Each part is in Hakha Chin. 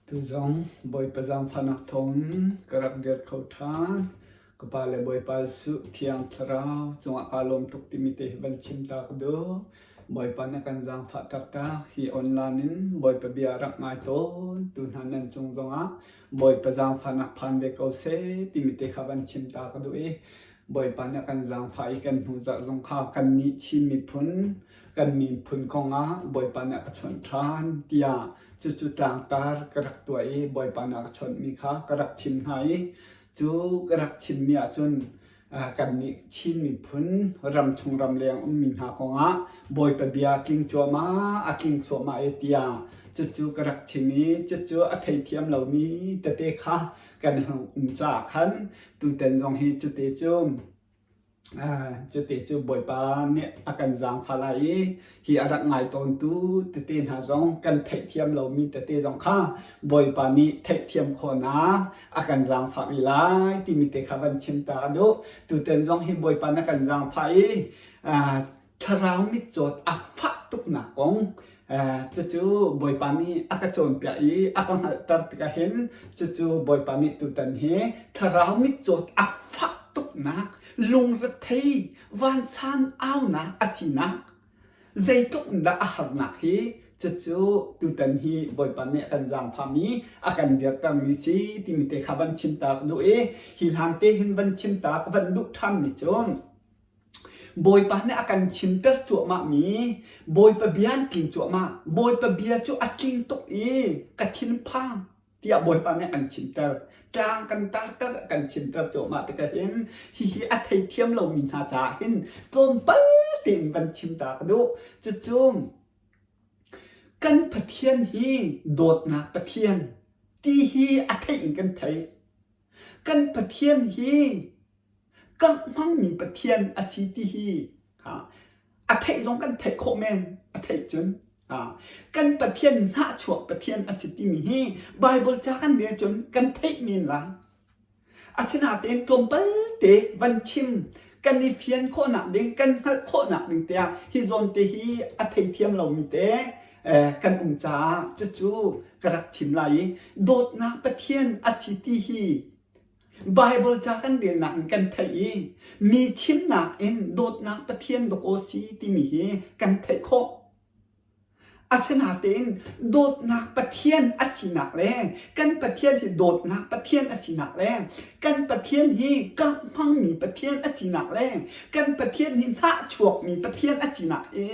Tuzong Bawipa zaangfahnak thawngin ka rak dir kho ṭhan. Ka Pa le Bawipa Jesuh Thiang Thlarau cungah kaa lawm tuk timi te hi van chim ta ka duh. Bawipa na kan zaangfah taktak. Hi online in Bawipa bia rak ngai tawn tu hna nan cung zongah Bawipa zaangfahnak phan ve ko seh timi te kha van chim ta ka duh i Bawipa nih a kan zaangfah i kan hnu zarh zong kha kannih Chin miphun kan miphun kongah Bawipa nih a ka chawnh ṭhan tiah cucu tlangtar ka rak tuah i Bawipa nih a ka chawnhmi kha ka rak chim hna i cu ka rak chimmi ahcun kannih Chin miphun ramchung ramleng ummi hna kongah Bawipa bia tling cuahmah a tling thluahmah e tiah cucu ka rak chim i cucu a theithiam lomi tete kha kan hung um caah khan tutan zong hi cute cu Cuti cu Bawipa nih a kan zaangfah lai i hi a rak ngai tawntu tete hna zong kan theihthiam lomi tete zong kha Bawipa nih theihthiam khawhnak a kan zaangfah ve lai timi te kha van chim ta ka duh. Tutan zong hi Bawipa na kan zaangfah i thlarau mitcawt a fah tuknak kong cucu Bawipa nih a ka cawnpiak i a ka hngalhter tikah hin cucu Bawipa nih tutan hi thlarau mitcawt a fah tuknak lungrethei vansan aunak a sinak zeitluk in dah a harnak hi cucu tutan hi Bawipa nih a kan zaangfahmi a kan dirtermi si timi te kha van chim ta ka duh i hi hlan te hin van chim ta ka van duh ṭhanmi cu Bawipa nih a kan chimter cuahmahmi Bawipa bia an tling cuahmah. Bawipa bia cu a tling tuk i ka thinphang tiah Bawipa nih a kan chimter. Tlang kan tarter a kan chimter cuahmah tikah hin hihi a theithiam lomi hna caah hin tlawmpal tein van chim ta ka duh. Cucu kan Pathian hi dawtnak Pathian ti hi a theih in kan theih. Kan Pathian hi Kangh hmangmi Pathian a si ti hi a theih zong kan theih khawh men a theih cun kan Pathian hnahchuak Pathian a si timi hi Bible ca kan rel cun kan theih men lai. Asinain tlawmpal te van chim kan i fian khawhnak ding kan hngalh khawhnak ding tiah hi zawn te hi a theithiam lomi te kan um caah cucu ka rak chim lai i dawtnak Pathian a si ti hi Baibal ca kan relnak in kan theih i mi chimnak in dawtnak Pathian dawkaw si timi hi kan theih khawh. Asinain dawtnak Pathian a sinak le kan Pathian hi dawtnak Pathian a sinak le kan Pathian hi kangh hmangmi Pathian a sinak le kan Pathian hi hnahchuakmi Pathian a sinak hi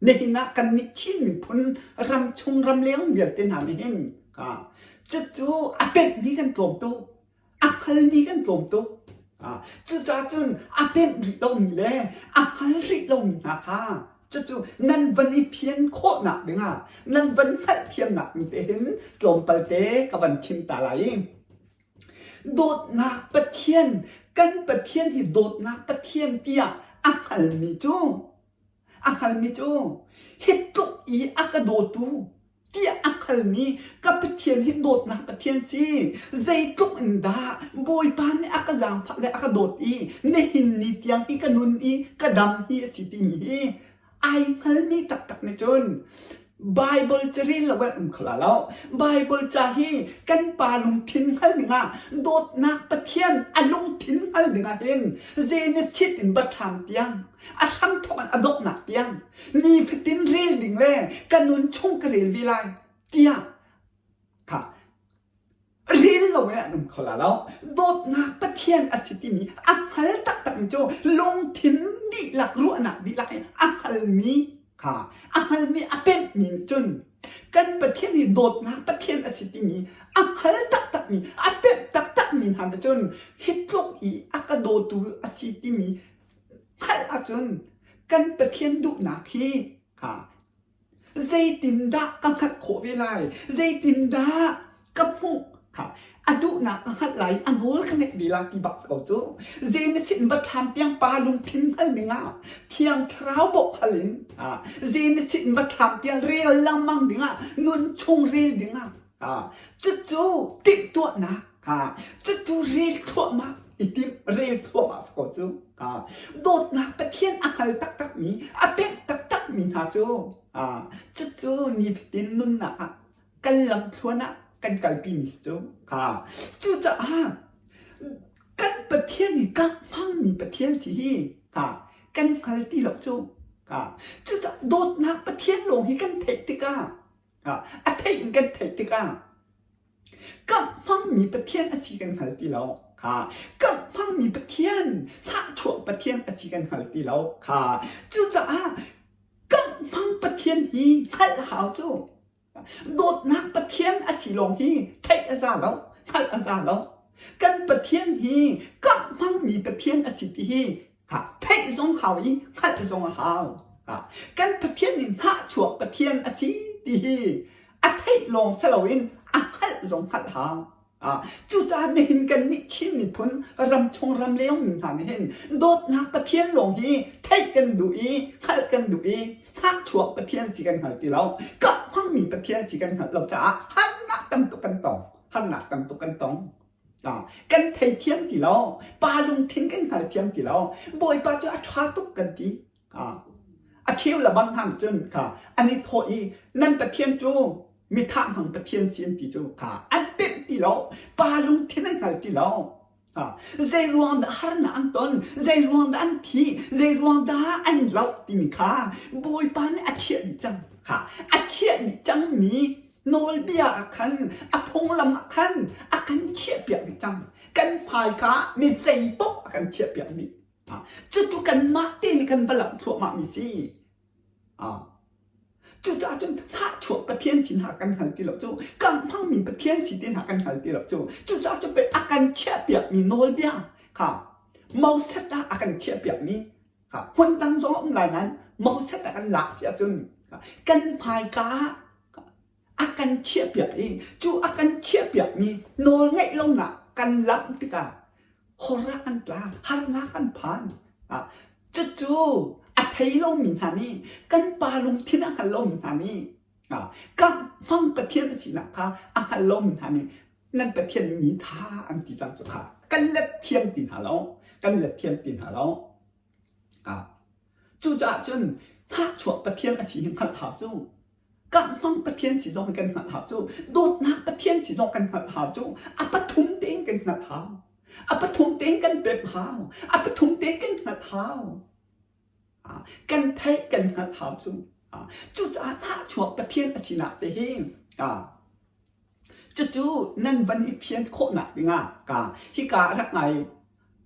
nihin ah kannih Chin miphun ramchung ramleng vialte hna nih hin Cucu a pemhmi kan tlawm tuk. A hngalmi kan tlawm tuk. Cucaah cun a pemh rih lomi le a hngal rih lomi hna kha cucu nan van i phian khawhnak dingah nan van hngalhthiamnak ding te hin tlawmpal te ka van chim ta lai i dawtnak Pathian kan Pathian hi dawtnak Pathian tiah a hngalmi cu a hngalmi cu hi tluk i a ka dawtu tiah a hngalmi ka Pathian hi dawtnak Pathian si zeitluk in dah Bawipa nih a ka zaangfah le a ka dawt i nihin ni tiang hi ka nun i ka dam hi a si timi hi ai hngalmi taktak nih cun Bible carel lo kan um kho la lo. Bible ca hi kan pa lungthin hngal dingah dawtnak Pathian a lungthin hngal dingah hin Genesis in Bathlam tiang a hramthawk in a donghnak tiang nifatin rel ding le ka nun chung ka rel ve lai tiah kha rel lo in an um kho la lo. Dawtnak Pathian a si timi a hngal taktak mi cu lungthin dihlak ruahnak dihlak in a hngalmi kha a hngalmi a pemhmi nih cun kan Pathian hi dawtnak Pathian a si timi a hngal taktakmi a pemh taktakmi hna nih cun hi tluk i a ka dawtu a si timi hngalh ahcun kan Pathian duhnak hi kha Zeitindah ka hngalh khawh ve lai? Zeitindah ka hmuh? Kha a duhnak ka hngalh lai, a nawl ka ngeih ve lai ti bak si ko cu. Zei na sin va thlam tiang pa lungthin hngal ning ah Thiang Thlarau bawmh hal in zei na sin va thlam tiang rel lengmang ding ah nun chung rel ding ah cucu timhtuahnak cucu rel thluahmah i timh rel thluahmah si ko cu. Dawtnak Pathian a hngal taktakmi, a pek taktakmi hna cu cucu nifatin nunnak ah kan lamthluan ah. Kan kalpi mi si cu. Kha. Cucaah kan Pathian hi kangh hmangmi Pathian si hi kha kan hngal ti lo cu. Kha. Cucaah dawtnak Pathian lawng hi kan theih tikah a theih in kan theih tikah kangh hmangmi Pathian a si kan hngal ti lo. Kha. Kangh hmangmi Pathian, hnahchuah Pathian a si kan hngal ti lo. Kha. Cucaah kangh hmang Pathian hi hngalh hau cu. Dawtnak Pathian a si lawng hi theih a za lo, hngalh a za lo. Kan Pathian hi kangh hmangmi Pathian a si ti hi theih zong hau i hngalh zong a hau. Kan Pathian nih hnahchuak Pathian a si ti hi a theih lawng si loin a hngalh zong hngalh hau. Cucaah nihin kannih Chin miphun ramchung ramleng mi hna nih hin dawtnak Pathian lawng hi theih kan duh i hngalh kan duh i hnahchuak Pathian si kan hngal ti lo. Kap hmangmi Pathian si kan hngalh lo caah harnak tam tuk kan tong. Harnak tam tuk kan tong. Kan theithiam ti lo. Pa lungthin kan hngalthiam ti lo. Bawipa cu a ṭha tuk kan ti. A cheu le bang hna cun kha an i thawh i nan Pathian cu mithah hmang Pathian si an ti cu kha an pemh ti lo pa lungthin an hngal ti lo. Zei ruang dah harnak an ton, zei ruang dah an thi, zei ruang dah an loh timi kha Bawipa nih a chiah dih cang. Kha a chiah dih cangmi nawlbia ah khan a phunglam ah khan a kan chiahpiak dih cang. Kan hmaika mi zei paoh a kan chiahpiak dih. Cucu kanmah te nih kan va lamh thluahmahmi si. Cucaah cun hnahchuah Pathian sin hna kan hngal ti lo cu, kan hmangmi Pathian si ti hna kan hngal ti lo cu. Cucaah cu pei a kan chiahpiakmi nawlbia kha Moses ah a kan chiahpiakmi kha hmun dang zong a um lai nain Moses ah kan lak si ahcun kan hmaika ah a kan chiahpiak i cu a kan chiahpiakmi nawl ngeih lonak kan lamh tikah hor ah kan tla harnak kan phan. Cucu a thei lomi hna nih kan pa lungthin a hngal lomi hna nih kan hmang Pathian a sinak kha a hngal lomi hna nih nan Pathian mi tha an ti cang cu kha kan let thiam ti hna lo kan let thiam ti hna lo. Cucaah cun hnahchuak Pathian a si hi hngalh hau cu. Kahmang Pathian si zong kan hngalh hau cu. Dawtnak Pathian si zong kan hngalh hau cu. A pathum tein kan hngalh hau. A pathum tein kan pemh hau. A pathum tein kan hngalh hau. Kan theih kan hngalh hau cu. Cucaah hnahchuak Pathian a sinak te hi cucu nan van i fian khawhnak dingah ka hika rak ngai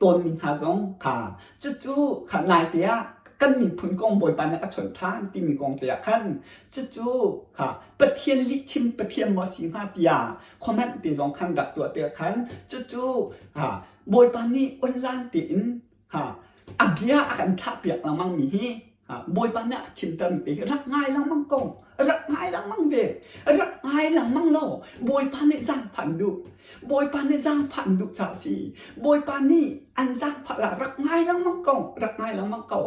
tawnmi hna zong kha cucu kha naite ah kan miphun kong Bawipa nih a chawnh ṭhan timi kong te ah khan cucu kha Pathian lihchim Pathian maw si hnga tiah comment te zong khan rak tuah te khan cucu ha Bawipa nih online tein ha a bia a kan thlahpiak lengmang mi hi Bawipa nih a ka chimtermi te hi rak ngai lengmang ko rak ngai lengmang ve rak ngai lengmang lo Bawipa nih zaangfah an duh Bawipa nih zaangfah an duh caah a si Bawipa nih an zaangfah lah rak ngai lengmang ko rak ngai lengmang ko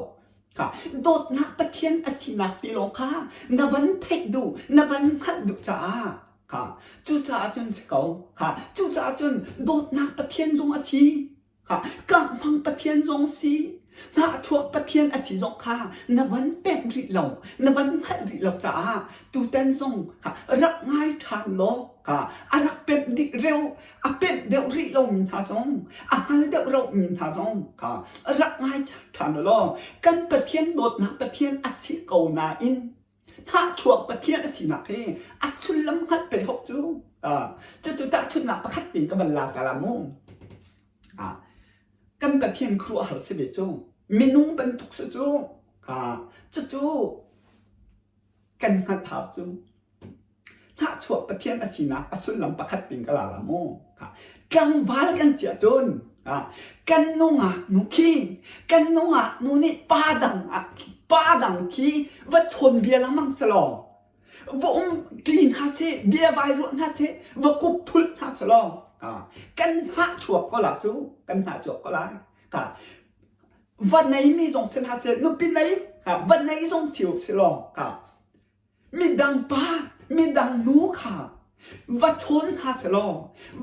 kha dawtnak Pathian a sinak ti lawng kha na van theih duh na van hngalh duh caah kha cucaah cun si ko kha cucaah cun dawtnak Pathian zong a si Kanghmang Pathian zong si, hnahchuak Pathian a si zong kha na van pemh rih lo, na van hngalh rih lo caah tutan zong kha rak ngai ṭhan law kha a rak pemh dih reu, a pemh deuh rih lomi hna zong, a hngal deuh lomi hna zong kha rak ngai ṭhan law kan Pathian dawtnak Pathian a si ko nain Hnahchuak Pathian a sinak hi a sullam hngalh pei hok cu. Cucu tahchunhnak pakhat tein ka van la ta la mu. Kan Pathian khuaruahhar si ve cu. Minung bantuk si cu. Cucu kan hngalh hau cu. Hnahchuak Pathian a sinak a sullam pakhat tein ka la la mu. Tlangval kan si ahcun kan nungak nu khi kan nungak nu nih pa dang ah pa dang khi va chawn bia lengmang selaw va um ṭi hna seh bia vai ruah hna seh va kup thulh hna selaw kan hnah chuak ko la cu kan hnah chuak ko lai ka va nei mi zong si hna seh nupi nei va nei zong si selaw ka Midang pa, midang nu kha va chawn hna selaw,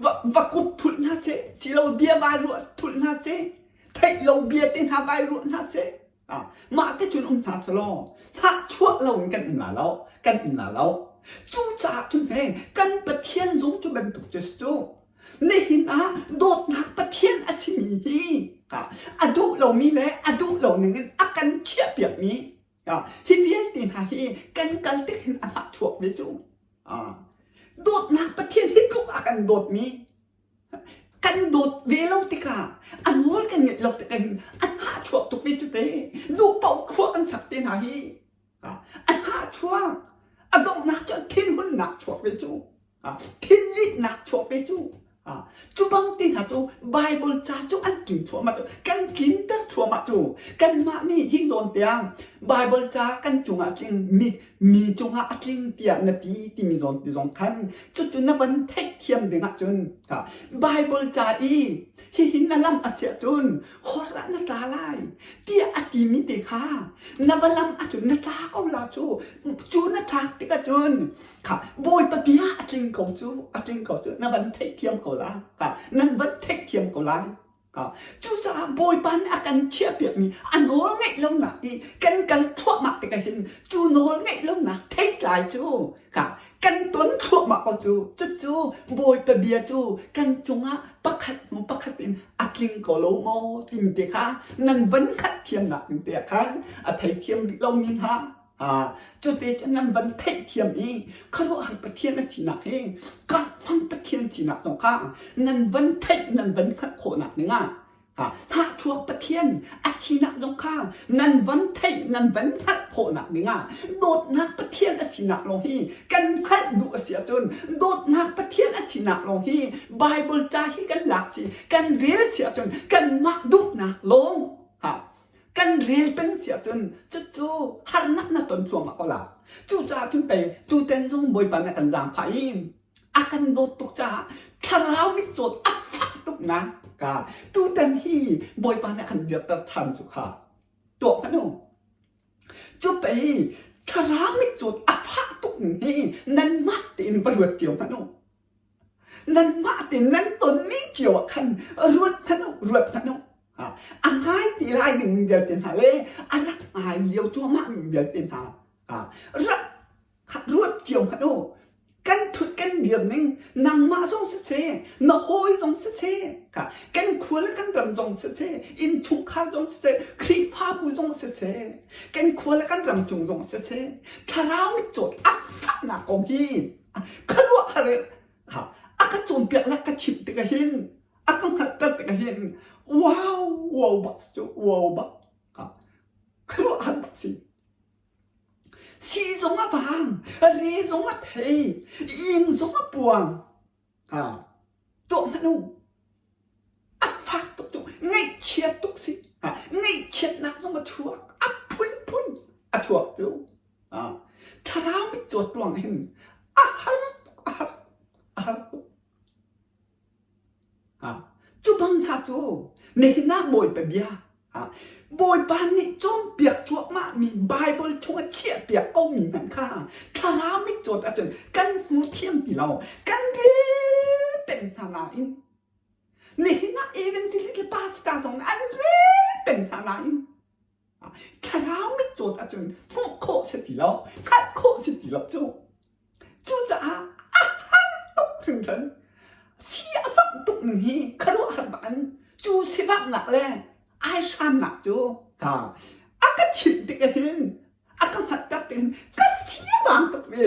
va, va kup thulh hna seh, silo bia vai ruah thulh hna seh, theih lo bia te hna vai ruah hna seh. Ah, mah te cun um hna selaw, hnah chuah lo in kan um la lo, kan um la lo. Cucaah cun he kan Pathian zong cu bantuk cu si cu. Nihin ah dawtnak Pathian a simi hi a duh lomi le a duh lo ning in a kan chiahpiakmi hi vialte hna hi kan kal tik hin a hnahchuak ve cu. Dawtnak Pathian hi tluk a kan dawtmi kan dawt ve lo tikah a nawl kan ngeih lo tikah hin a hnahchuak tuk ve cu te. Duh paoh khua kan sak te hna hi. A hnahchuak a donghnak cu thinhunnak chuak ve cu. Thinlitnak chuak ve cu. Cu bang te hna cu Bible ca cu an tling thluahmah cu kan tlinter thluahmah cu kanmah nih hi zawn tiang Bible ca kan cungah tling mi mi cungah a tling tiah na ti timi zawn ti zong khan cucu na van theihthiam ding ahcun Bible ca i hihin na lam a si ahcun hor ah na tla lai tiah a timi te kha na va lam ahcun na tla ko la cu cu na tlak tik ahcun kha Bawipa bia a tling ko cu a tling ko cu na van theihthiam ko la kha nan van theihthiam ko lai kha cucaah Bawipa nih a kan chiahpiakmi a nawl ngeih lonak i kan kal thluahmah tikah hin cu nawl ngeih lonak theitlai cu kha kan ton thluahmah ko cu cucu Bawipa bia cu kan cungah pakhat hnu pakhat in a tling ko lo maw timi te kha nan van hngalhthiamnak ding te ah khan a theithiam rih lomi hna Cute cu nan van theihthiam i khuaruahhar Pathian a sinak hi kahmang Pathian sinak zong kha nan van theih nan van hngalh khawhnak dingah hnahchuak Pathian a sinak zong kha nan van theih nan van hngalh khawhnak dingah dawtnak Pathian a sinak lawng hi kan hngalh duh a si ahcun dawtnak Pathian a sinak lawng hi Bible ca hi kan lak si kan rel si ahcun kanmah duhnak lawng kan rel peng si ahcun cucu harnak na ton thluahmah ko la. Cucaah cun pei tuten zong Bawipa nih a kan zaangfah i a kan dawt tuk caah thlarau mitcawt a fak tuk na ka tutan hi Bawipa nih a kan dirter ṭhan cu kha tuah hmanh u. Cu pei thlarau mitcawt a fah tuk ning hi nanmah tein va ruat cio hmanh u. Nanmah tein nan tonmi cio ah khan ruat hmanh u, ruat hmanh u. A ngai ti lai ding vialte hna le a rak ngai lio cuahmah mi vialte hna rak ruat cio hmanh u. Kan thut kan dir ning nangmah zong siseh, na hawi zong siseh, kan khua le kan ram zong siseh, innchungkhar zong siseh, Khrihfabu zong siseh, kan khua le kan ram cung zong siseh, thlarau mitcawt a fahnak kong hi khuaruahhar a ka cawnpiak le ka chimh tikah hin a ka hngalhter tikah hin wow wow bak cu wow bak khuaruahhar bak si si zong a vang re zong a thei ing zong a puang tuah hmanh u A fak tuk cu ngaihchiat tuk si. Ngaihchiatnak zong a chuak. A phunphun a chuak cu. Thlarau mitcawt ruang hin a har tuk, a har, a har tuk. Cu bang hna cu nihin ah Bawipa bia Bawipa nih cawnpiak cuahmahmi Baibal chung a chiahpiak komi hmanh kha thlarau mitcawt ahcun kan hmu thiam ti lo. Kan rel peng hna nain Nihin ah evangelist le pastor zong nih an rel peng hna nain thlarau mitcawt ahcun hmuh khawh si ti lo, hngalh khawh si ti lo cu. Cucaah a har tuk hringhran. Si a fak tuk ning hi khuaruahhar bak in cu sifaknak le aihramnak cu a ka chimh tik ahhin a ka hngalhter tik hin ka si a vang tuk ve.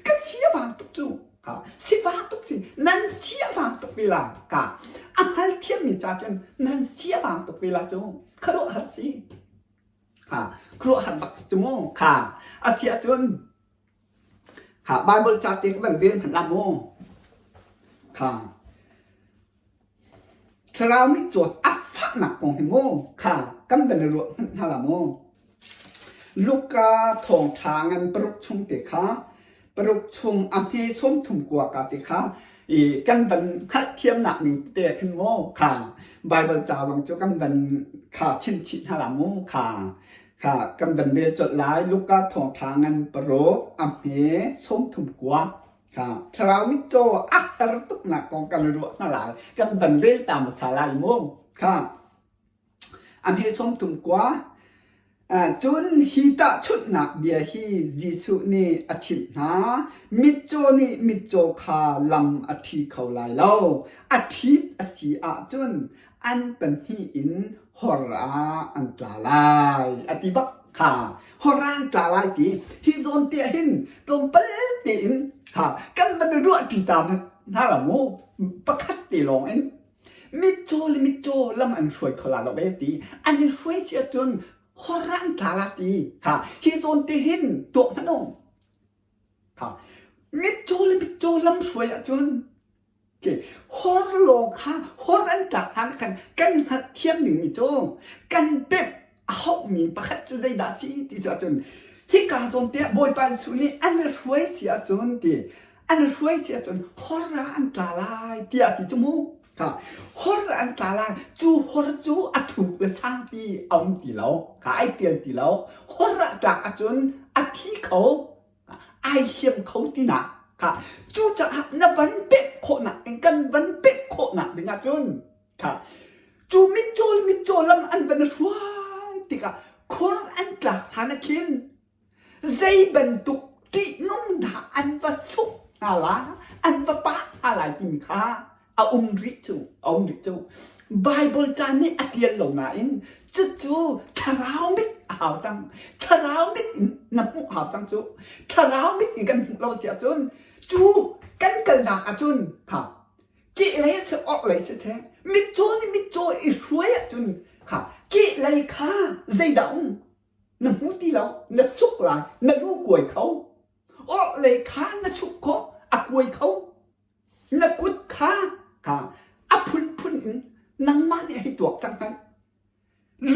Ka si a vang tuk cu. Sifak tuk si. Nan si a vang tuk ve la. Ka a hngal thiammi ca cun nan si a vang tuk ve la cu. Khuaruahhar si. Khuaruahhar bak si cu mu. Kha a si ahcun Kha Baibal ca te ka van rel hmanh la mu. Kha Thlarau mitcawt a fahnak kong hi mu kha kan van i ruah hmanh hna la mu. Luka thawngṭha ngan paruk chung te kha paruk chung a hme sawm thum kua ka te kha i kan van hngalhthiamnak ning te khin mu kha Baibal ca zong cu kan van kha chim chih hna la mu kha Kha kan van rel colh lai. Luka thawngṭha ngan paruk a hme 39 kha thlarau mitcaw a har tuknak kong kan ruah hna lai. Kan van rel ta hmasa lai mu. Kha a hme 39. Cun hi tahchunhnak bia hi Jesuh nih a chimh hna, Mitcaw nih mitcaw kha lam a ṭhi kho lai lo. A ṭhit a si ahcun an pahnih in hor ah an tla lai, a ti bak kha. Hor ah an tla lai ti hi zawn te ah hin tlawmpal tein ha kan van i ruahṭi ta hna la mu pakhat te lawng in Mitcaw le mitcaw lam an hruai kho la lo ve ti. An i hruai si ahcun hor an tla la ti. Ha, hi zawn te hin tuah hmanh u. Ha, mitcaw le mitcaw lam hruai ahcun ke hor lawng kha hor an tlak hlan khan kan hngalh thiam ding mi cu kan pemh a hauhmi pakhat cu zeidah si ti si ahcun hika zawn te ah Bawipa Jesuh nih an i hruai si ahcun ti an hruai si ahcun hor ah an tla lai tiah ti cu mu ha hor an tla lai cu hor cu a thuk le sangpi a um ti lo kha ai pial ti lo hor ah tlak ahcun a thi kho ai hliam kho tinak kha cucaah na van pek khawhnak ding kan van pek khawhnak ding ahcun kha cu mitcaw le mitcaw lam an van hruai tikah khur an tlak hlan ah khin Zei bantuk ṭihnung dah an va suk hna lai, an va pah hna lai timi kha a um rih cu, a um rih cu. Baibal ca nih a ṭial lo nain cucu thlarau mit a hau cang. Thlarau mit in na hmuh hau cang cu. Thlarau mit in kan hmuh lo si ahcun cu kan kalnak ahcun kha kehlei si orhlei siseh mitcaw nih mitcaw i hruai ahcun kha kehlei kha zeidah um na hmu ti lo na suk lai na lu kuai kho orhlei kha na suk khawh a kuai kho na kut kha kha a phunphun in nangmah nih hei tuak cang hmanh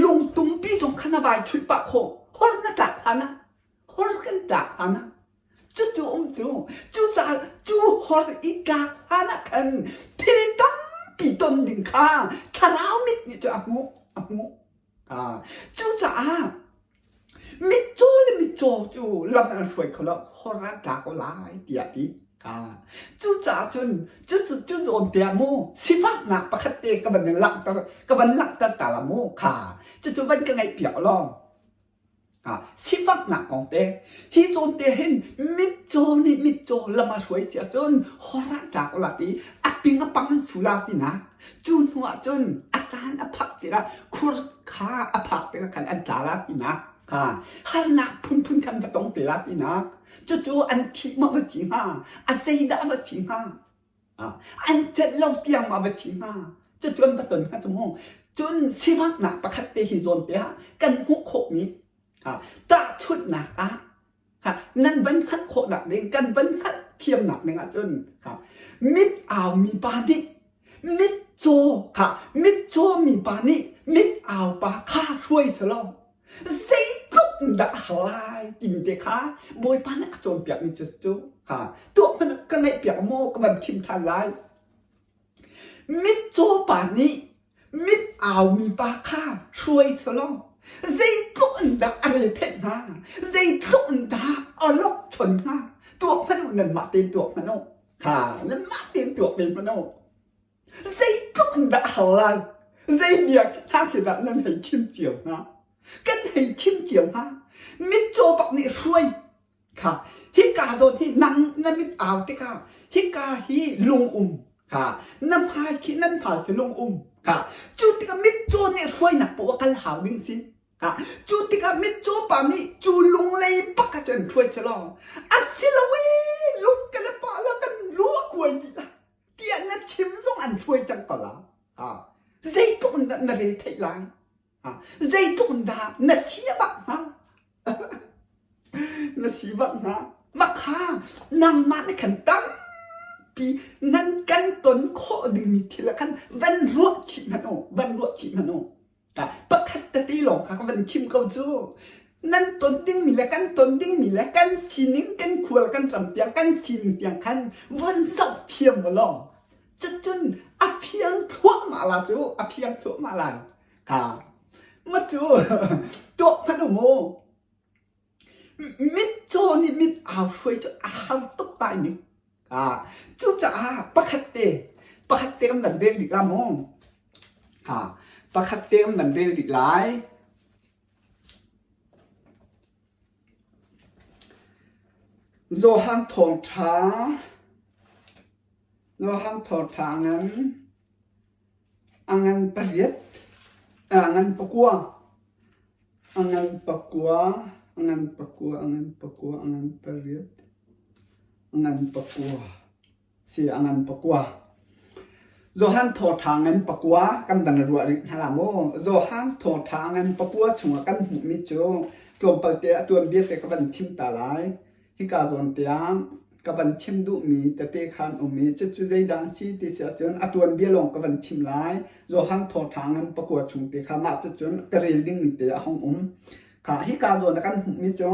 lungtumpi zong kha na vai chuih pah khawh hor na tlak hlan ah hor kan tlak hlan ah cucu um cu cucaah cu hor i tlak hlan ah khan thil tampi ton ding kha thlarau mit nih cu a hmuh a hmuh Cucaah mitcaw le mitcaw cu lam an hruai kho lo, hor an tla ko lai tiah a ti. Cucaah cun cu cu zawn te ah mu sifaknak pakhat te ka van langhter ka van langhter ta la mu kha cucu van ka ngaih piak law Sifaknak kong te hi zawn te hin mitcaw nih mitcaw lam a hruai si ahcun hor ah tlak u lak i a ping a pang an su la tinak cu hnu ah cun a caan a phak tikah khur kha a phak tikah khan an tla la tinak kha harnak phunphun khan va tong te la tinak cucu an thih maw va si hnga a zeidah va si hnga An celh lo tiang ma va si hnga? Cucu an va ton hnga cu mu. Cun sifaknak pakhat te hi zawn te ah kan hmuh khawhmi tahchunhnak ah nan van hngalh khawhnak ding kan van hngalh thiamnak ding ahcun mit au mi pa nih mitcaw kha mitcaw mi pa nih mit au pa kha hruai selaw zeitluk in dah a har lai timi te kha Bawipa nih a cawnpiakmi cu cu kha tuah hmanh ka ngaihpiak maw ka van chim ṭhan lai. Mitcaw pa nih mit aumi pa kha hruai selaw zeitluk in dah a re theih hnga zeitluk in dah a lok chon hnga tuak hmanh u nanmah tein tuak hmanh u kha nanmah tein tuak ve hmanh u Zeitluk in dah a har lai? Zei bia hna khi dah nan hei chim cio hnga? Kan hei chim cio hnga. Mitcaw bak nih hruai kha hika zawn hi nang na mit au tikah hika hi lung um kha na hmai khi nan hmai khi lung um kha cu tikah mitcaw nih hruainak poah kal hau ding si kha cu tikah mitcaw pa nih cu lunglei bak ah cun hruai selaw a si lo ee lung kan i pah la kan lu a kuai dih la tiah na chim zong an hruai cang ko la. Zeitluk in dah na re theih lai? Zeitluk in dah na si a bak hnga? na si bak hnga? Makha nangmah nih khan tampi nan kan ton khawh dingmi thil ah khan van ruah chih hmanh u, van ruah chih hmanh u. Pakhat tete lawng kha ka van chim ko cu. Nan ton dingmi le kan ton dingmi le kan sining kan khual kan ram tiang kan sining tiang khan von zoh thiam u law cucun a fiang thluahmah la cu a fiang thluahmah lai ka ma cu tuah hmanh u mu Mitcaw nih mit au hruai cu a har tuk lai ning. Ah, cucaah pakhat te, pakhat te kan van rel rih la mu. Ha, pakhat te kan van rel rih lai. Johan Thawngṭha Johan Thawngṭha ngan a ngan pariat a ngan pakua a ngan pakua a ngan pakua a ngan pakua a ngan pariat a ngan pakua si a ngan pakua. Johan thawṭha ngan pakua kan van ruah rih hna la maw? Johan thawṭha ngan pakua chungah kan hmuhmi cu tlawmpal te a tuanbia te ka van chim ta lai. Hika zawn tiang ka van chim duhmi tete khan um i cucu zeidah an si ti si ahcun a tuanbia lawng ka van chim lai. Johan thawṭha ngan pakua chung te kha mah cucun ka rel dingmi te a hung um. Kha hika zawn ah kan hmuhmi cu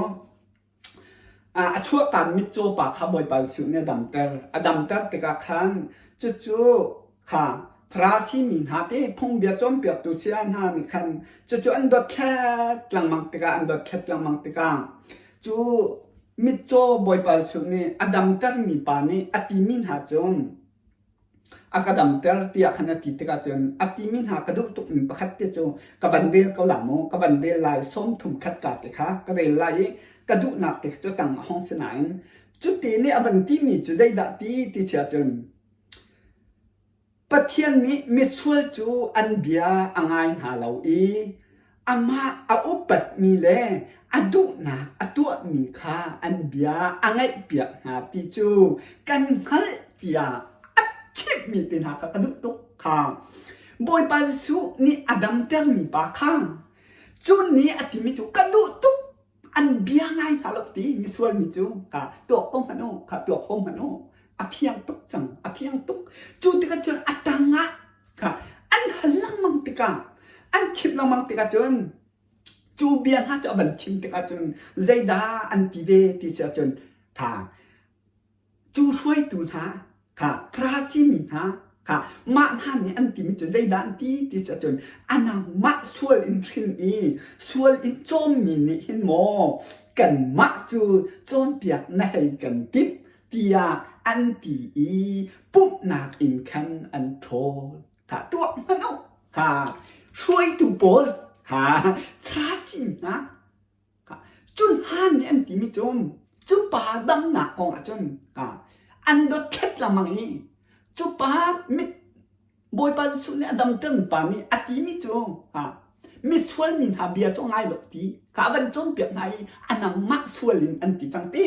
A chuahkaan mitcaw pa kha Bawipa Jesuh nih a damter. A damter tikah khan cucu kha Farasi mi hna te phungbia cawnpiaktu saya hna nih khan cucu an dothlat lengmang tikah an dothlat lengmang tikah cu mitcaw Bawipa Jesuh nih a damtermi pa nih a timi hna cu A ka damter tiah khan a ti tikah cun a timi hna ka duh tukmi pakhat te cu ka van rel ko la mu, ka van rel lai 30 khat ka te kha ka rel lai i ka duhnak te cu tang a hong si nain cuti nih a van timi cu zeidah ti ti si ahcun Pathian nih misual cu an bia a ngai hna lo i amah a upatmi le a duhnak a tuahmi kha an bia a ngaihpiak hna ti cu kan hngalh tiah a chimhmi te hna kha ka duh tuk kha. Bawipa Jesuh nih a damtermi pa kha cu nih a timi cu ka duh tuk an bia ngai hna lo ti misual mi cu ka tuak ko hmanh u kha tuak ko hmanh u a fiang tuk cang a fiang tuk cu tikah cun a tang ah kha an hal lengmang tikah an chimh lengmang tikah cun cu bia hna cu a van chim tikah cun zeidah an ti ve ti si ahcun tha Cu hruaitu hna kha Farasi mi hna kha mah hna nih an timi cu zeidah an ti ti si ahcun a nangmah sual in hrin i sual in cawmmi nih hin maw kanmah cu cawnpiak na hei kan timh tiah an ti i pumhnak in khan an ṭhawl. Kha tuah hmanh u. Kha hruaitu pawl kha Farasi hna Cu hna nih an timi cu cu pa damnak kong ahcun an dothlat lengmang i cu pa mit Bawipa Jesuh nih a damter pa nih a timi cu misual mi hna bia cu ngai lo ti kha a van cawnpiak hna i a nangmah sual in an ti cang te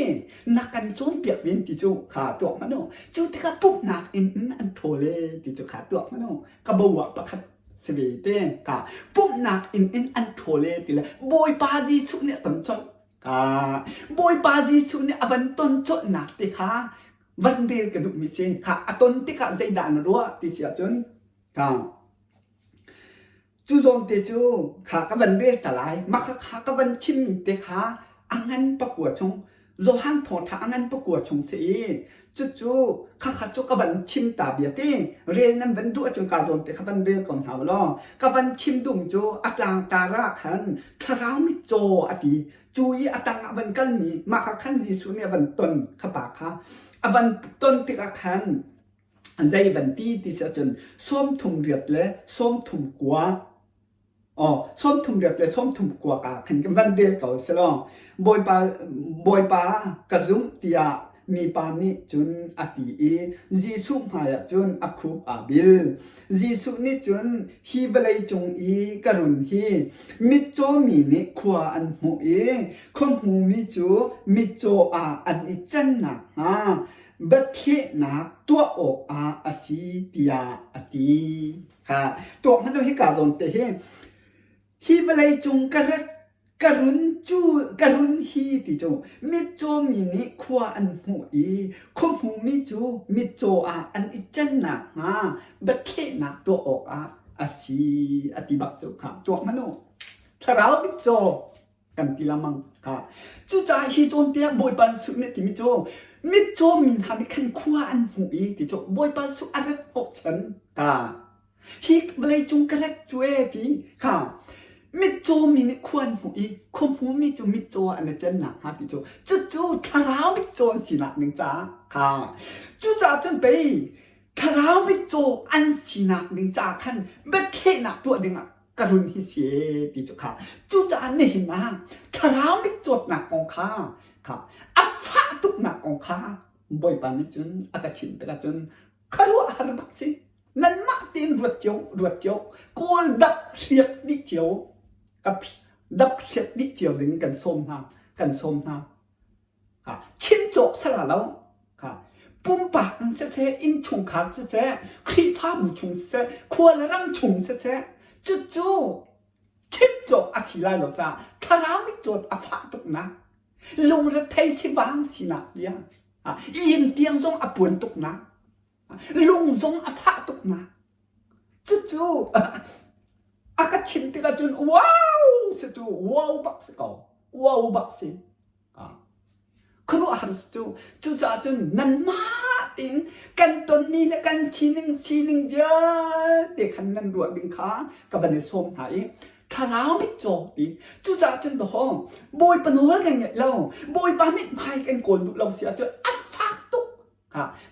na kan cawnpiak ve ti cu kha tuak hmanh u cu tikah pumhnak in an ṭhawl e ti cu kha tuak hmanh u ka bo ah pakhat si ve te ka pumhnak inn in an ṭhawl e ti le Bawipa Jesuh nih a ton colh ka Bawipa Jesuh nih a van ton colhnak te kha van rel ka duhmi si kha a ton tikah zeidah na ruah ti si ahcun ka cu zawn te cu kha ka van rel ta lai mah kha kha ka van chimmi te kha a ngan pakua chung Johan thawngṭha a ngan pakua chung si i cucu khakha cu ka van chim ta bia ti rel nan van duh ahcun kaa zawn te kha van rel ko hna law ka van chim dum cu a tlangtar ah khan thlarau mitcaw a ti cu i a tang ah van kalmi mah kha khan Jesuh nih a van ton kha pa kha a van ton tikah khan zei van ti ti si ahcun 38 le 39 Aw, 38 le 30 ah khan kan van rel ko selaw Bawipa Bawipa ka zumh tiah mipa nih cun a ti i Jesuh hmaiah cun a khup aa bil. Jesuh nih cun hi vawlei cung i ka run hi mitcaw mi nih khua an hmuh i khuahmumi cu mitcaw ah an i can nakhnga biathlehnak tuah awkah a si tiah a ti. Ha tuak hmanh u hika zawn te hi hi vawlei cung ka rat ka run cu ka run hi ti cu mitcaw mi nih khua an hmuh i khuahmu mi cu mitcaw ah an i can nakhnga biathlehnak tuah awkah a si a ti bak cu kha tuak hmanh u thlarau mitcaw kan ti lengmang kha cucaah hi cawnpiak Bawipa Jesuh nih timi cu mitcaw mi hna nih khan khua an hmuh i ti cu Bawipa Jesuh a rat hnawhchan ka hi vawlei cung ka rat cu e ti kha mitcaw mi nih khua an hmuh i khuahmu mi cu mitcaw ah an i can nakhnga ti cu cucu thlarau mitcaw an sinak ning caah kha cucaah cun pei thlarau mitcaw an sinak ding caah khan biathlehnak tuah dingah ka run hi si ti cu kha cucaah nihin ah thlarau mitcawtnak kong kha kha a fah tuknak kong kha Bawipa nih cun a ka chimh tikah cun khuaruahhar bak si. Nanmah tein ruat cio, ruat cio, kawl dap hriak dih cio, ka dap hriak dih cio ding kan sawm hna, kan sawm hna. Chim cawk sala lo. Pumpak in siseh, innchungkhar siseh, Khrihfabu chung siseh, khua le ram chung siseh, cucu chim cawk a si lai lo caah thlarau mitcawt a fah tuknak, lungrethei sivang sinak zia, inn tiang zong a puan tuknak, lung zong a fah tuknak. Cucu a ka chim tikah cun wow si cu wow bak si ko. Wow bak si. Khuaruahhar si cu. Cucaah cun nanmah tein kan tonmi le kan sining sining vialte khan nan ruah ding kha ka van i sawm hna i thlarau mitcaw ti. Cucaah cun dawhawng Bawipa nawl kan ngaih lo, Bawipa mithmai kan kawl duh lo si ahcun a fak tuk.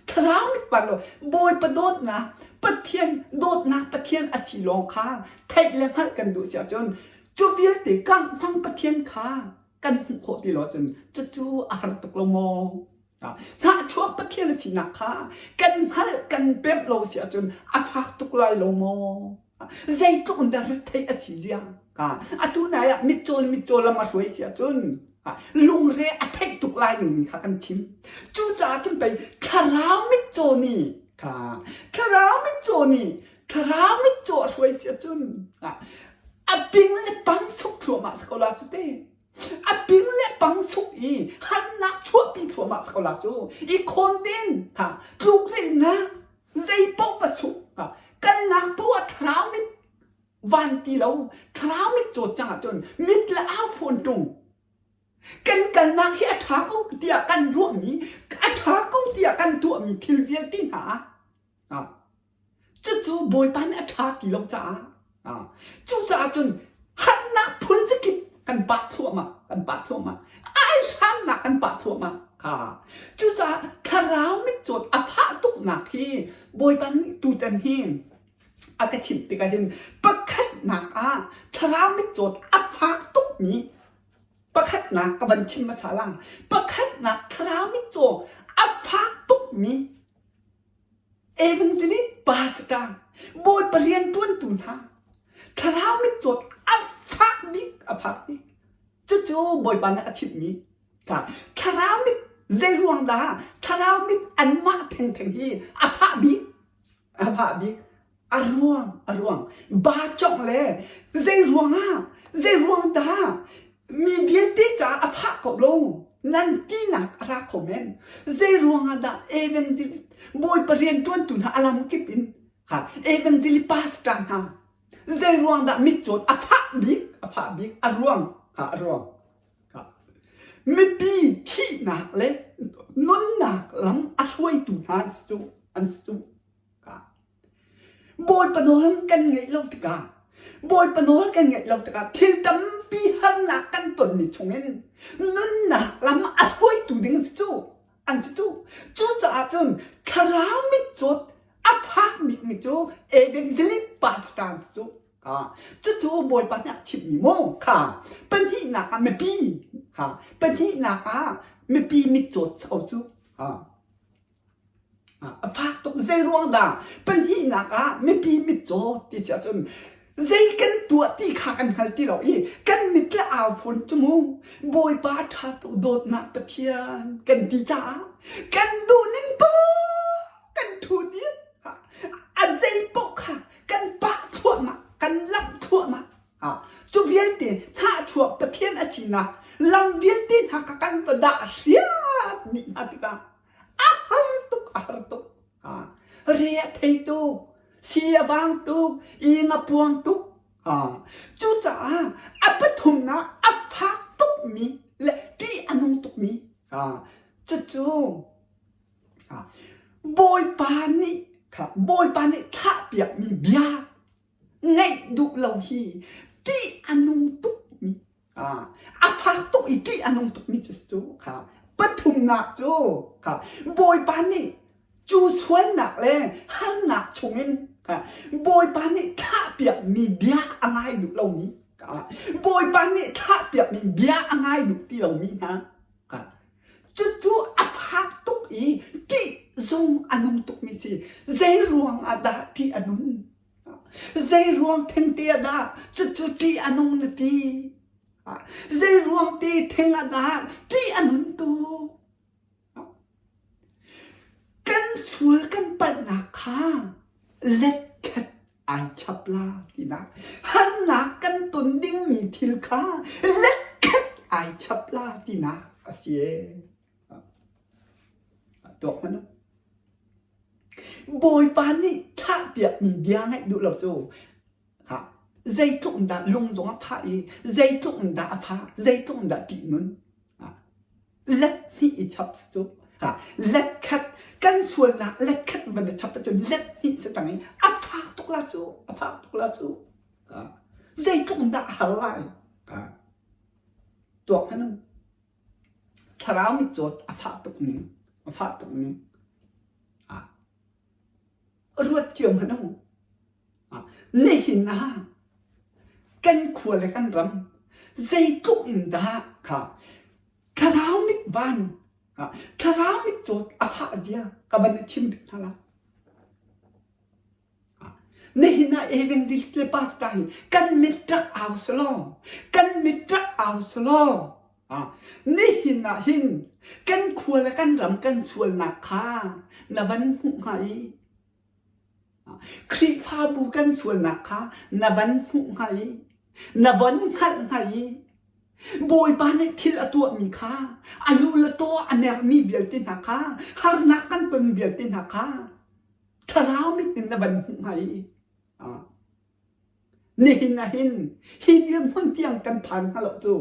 Thlarau mit par lo Bawipa dawtnak Pathian dawtnak Pathian a si lawng kha theih le hngalh kan duh si ahcun cu vialte kangh hmang Pathian kha kan hmuh khawh ti lo ahcun cucu a har tuk lo maw? Hnahchuak Pathian a sinak kha kan hngalh kan pemh lo si ahcun a fak tuk lai lo maw? Zeitluk in dah retheih a si zia? Atu nai ah mitcaw in mitcaw lam a hruai si ahcun lungre a theih tuk lai ning kha kan chim. Cucaah cun pei thlarau mitcaw nih kha thlarau mitcaw nih thlarau mitcaw a hruai si ahcun a ping le pang suk thluahmah si ko la cu te. A ping le pang suk i harnak chuahpi thluahmah si ko la cu. I khawn den kha tlukrilhnak zei paoh va suk kalnak paoh ah thlarau mit van ti lo thlarau mit cawt cang ahcun mit le au fawn ṭung kan kalnak hi a ṭha ko tiah kan ruahmi a ṭha ko tiah kan tuahmi thil vialte hna ah cucu Bawipa nih a ṭha ti lo caah Cucaah cun harnak phun zakip kan pah thluahmah, kan pah thluahmah. Aihramnak kan pah thluahmah. Kha. Cucaah thlarau mitcawt a fah tuknak hi Bawipa nih tutan hi a ka chimh tikah hin pakhatnak ah thlarau mitcawt a fak tukmi pakhatnak ka van chim hmasa lang. Pakhatnak thlarau mitcaw a fak tukmi Evangelist pastor Bawipa rianṭuantu hna thlarau mitcawt a fak bik a fak bik cucu Bawipa nih a chimhmi kha thlarau mit zei ruang dah thlarau mit anmah thengtheng hi a fah bik a fah bik a ruang a ruang ba congh le zei ruangah zei ruang dah mi vialte caah a fah ko lo nan tinak a ra kho men zei ruangah dah evangelist bawipa rianṭuantu hna a lam kip in ha evangelist pastor hna zei ruang dah mitcawt a fah bik a fah bik a ruang ha a ruang mipi thihnak le nunnak lam a hruaitu hna an si cu an si cu Bawipa nawl kan ngaih lo tikah Bawipa nawl kan ngaih lo tikah thil tampi harnak kan tonmi chungin nunnak lam a hruaitu ding si cu an si cu. Cucaah cun thlarau mitcawt a fak bikmi cu evangelist pastor an si cu. Cucu Bawipa nih a chimhmi mu kha pahnihnak ah mipi kha pahnihnak ah mipi mitcawt si ko cu. A fak tuk. Zei ruang dah pahnihnak ah mipi mitcaw ti si ahcun zei kan tuah ti kha kan hngal ti lo i kan mit le au fawn cu mu Bawipa ṭha tuk dawtnak Pathian kan ti caah kan duhning paoh kan ṭhu dih. A zei paoh kha kan pah thluahmah, kan lamh thluahmah. Cu vialte hnahchuak Pathian a sinak lam vialte hna kha kan va dah hriat dih hna tikah a har tuk a har tuk re a thei tuk si a vang tuk ing a puang tuk cucaah a pathumnak a fak tukmi le ṭih a nung tukmi cucu Bawipa nih Bawipa nih thlahpiakmi bia ngaih duh lo hi ṭih a nung tukmi a fak tuk i ṭih a nung tukmi cu kha pathumnak cu kha Bawipa nih cu sualnak le harnak chungin kha Bawipa nih thlahpiakmi bia a ngai duh lomi kha Bawipa nih thlahpiakmi bia a ngai duh ti lomi hna kha. Cucu a fak tuk i ṭih zong a nung tukmi si. Zei ruang ah dah ṭih a nun? Zei ruang thengte ah dah cucu ṭih a nung na ti? Zei ruang te theng ah dah ṭih a nun tuk? Kan sual kan palhnak kha let khat ai chap la tinak harnak kan ton dingmi thil kha let khat ai chap la tinak a si ee. Tuak hmanh u. Bawipa nih thlahpiakmi bia ngaih duh lo cu zeitluk in dah lung zong a phah i zeitluk in dah a fah, zeitluk in dah ṭih nun. Let hnih i chap si cu. Let khat kan sualnak let khat van i chap ahcun let hnih si cang i a fak tuk la cu, a fak tuk la cu. Zeitluk in dah a har lai. Tuak hmanh u. Thlarau mitcawt a fah tuk ning, a fah tuk ning. Ruat cio hmanh u. Nihin ah kan khua le kan ram zeitluk in dah kha thlarau mit van thlarau mitcawt a fah zia ka van i chim rih hna lai. Nihin ah evangelist le pastor hi kan mit rak au selaw, kan mit rak au selaw, nihin ah hin kan khua le kan ram kan sualnak kha na van hmuh hnga i Khrihfabu kan sualnak kha na van hmuh hnga i na von hngalh hnga i Bawipa nih thil a tuahmi kha a lu le taw a mermi vialte hna kha harnak kan tonmi vialte hna kha thlarau mit in na van hmuh hnga i nihin ah hin hi dirhmun tiang kan phan hnga lo cu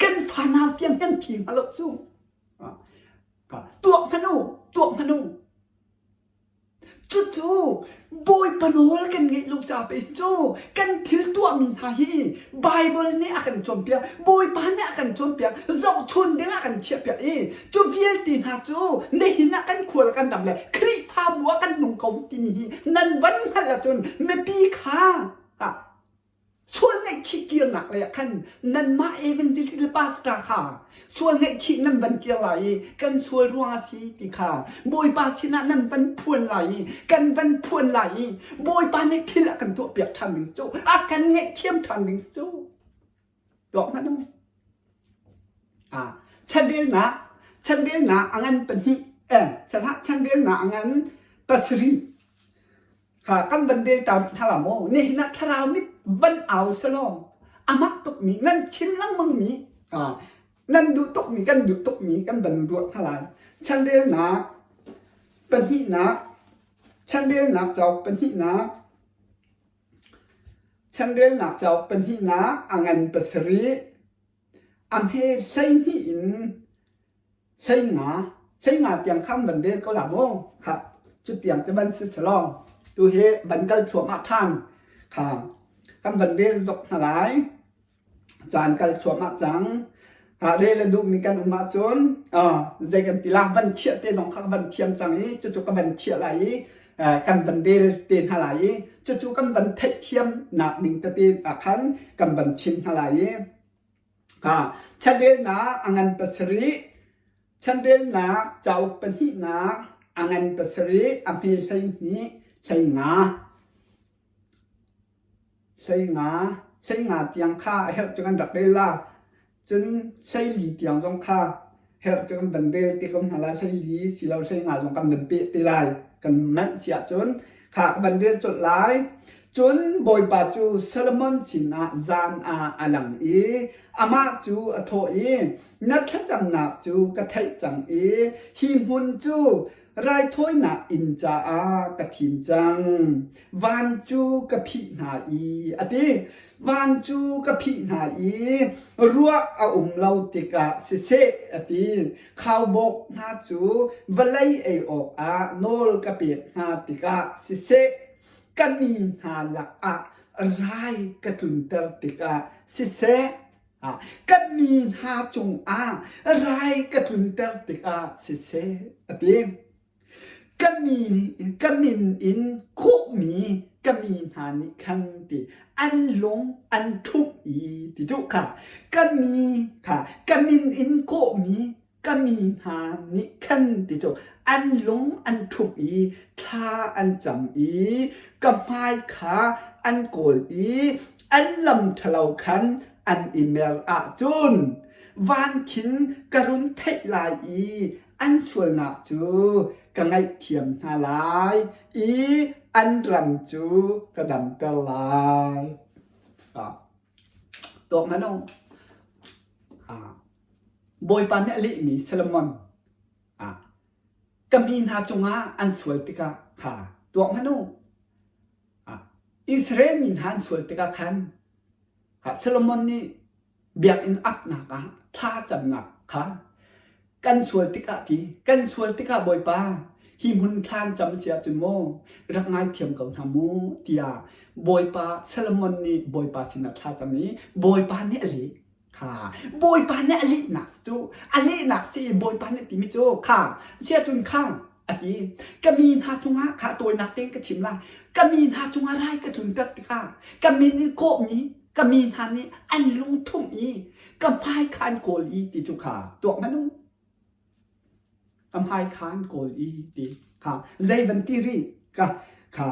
kan fanau tiang kan thi hnga lo cu tuah hmanh u tuah hmanh u Cucu Bawipa nawl kan ngeih lo caah pei cu kan thil tuahmi hna hi Baibal nih a kan cawnpiak, Bawipa nih a kan cawnpiak, zohchun ding a kan chiahpiak i cu vialte hna cu nihin ah kan khua le kan ram le Khrihfabu ah kan nung ko timi hi nan van hngalh ahcun mipi kha Sual ngaihchih kirnak lei ah khan nanmah evangelist le pastor kha sual ngaihchih nan van kir lai i kan sual ruang a si ti kha Bawipa sinah nan van phuan lai i kan van phuan lai i Bawipa nih thil a kan tuahpiak ṭhan ding cu a kan ngaihthiam ṭhan ding cu tuak hmanh u. Ah, chanrelnak chanrelnak a ngan pahnih eh salah chanrelnak a ngan pasarih Kha kan van rel ta rih hna la maw? Nihin ah thlarau mit van au selaw a mak tukmi nan chim lengmangmi nan duh tukmi kan duh tukmi kan van ruah hna lai. Chanrelnak pahnihnak chanrelnak cauk pahnihnak chanrelnak cauk pahnihnak a ngan pasarih a hme 12 in 15 15 tiang khan van rel ko la maw? Khah cu tiang te van si selaw tu hi van kal thluahmah ṭhan kha kan van rel zok hna lai. Caan kal thluahmah cang. Ha rel a duhmi kan um ahcun zei kan ti la van chiah te zong kha ka van thiam cang i cucu ka van chiah lai i kan van rel te hna lai i cucu kan van theihthiam nak ding tete ah khan kan van chim hna lai i Chanrelnak a ngan pasarih, chanrelnak cauk pahnihnak a ngan pasarih, a hme 12, 15. 15, 15 tiang kha a herh cu kan rak rel la. Cun 14 tiang zong kha herh cu kan van rel te ko hna lai. 14 silo 15 zong kan van peh te lai. Kan manh si ahcun kha ka van rel colh lai. Cun Bawipa cu Solomon sinah zan ah a lang i amah cu a thawh i, Na thlacamnak cu ka theih cang i hi hmun cu raithawinak inn caah ka thim cang. Van cu ka phih hna i, a ti. Van cu ka phih hna i ruah a um lo tikah siseh, a ti. Khaubawk hna cu vawlei ei awkah nawl ka pek hna tikah siseh, ka mi hna lakah rai ka tlunter tikah siseh ka mi hna cungah rai ka tlunter tikah siseh a ti. Ka mi ka min in khuhmi ka mi hna nih khan ti an lung an ṭhumh i ti cu kha ka mi kha ka min in kawhmi. Ka mi hna nih khan ti cu an lung an ṭhumh i thla an cam i ka hmai kha an kawl i an lam ṭhalo khan an i mer ahcun van khin ka run theih lai i an sualnak cu ka ngaihthiam hna lai i an ram cu ka damter lai. Tuak hmanh u. Bawipa nih a lehmi Solomon ah ka mi hna cungah an sual tikah kha tuah hmanh u. Israel mi hna an sual tikah khan Solomon nih biakinn apnak ah thla camnak kha kan sual tikah ti kan sual tikah Bawipa hi hmun thlan cam si ahcun maw rak ngaithiam ko hna mu tiah Bawipa Solomon nih Bawipa sinah thla cam i Bawipa nih a leh. Kha Bawipa nih a lehnak cu a lehnak si Bawipa nih timi cu kha siacun kha a ti ka mi hna cungah kha tawinak tein ka chim lai ka mi hna cungah rai ka tlunter tikah ka min in kawhmi ka mi hna nih an lungthumh i ka hmai kha an kawl i ti cu kha tuak hmanh u Ka hmai kha an kawl i ti kha zei van ti rih ka kha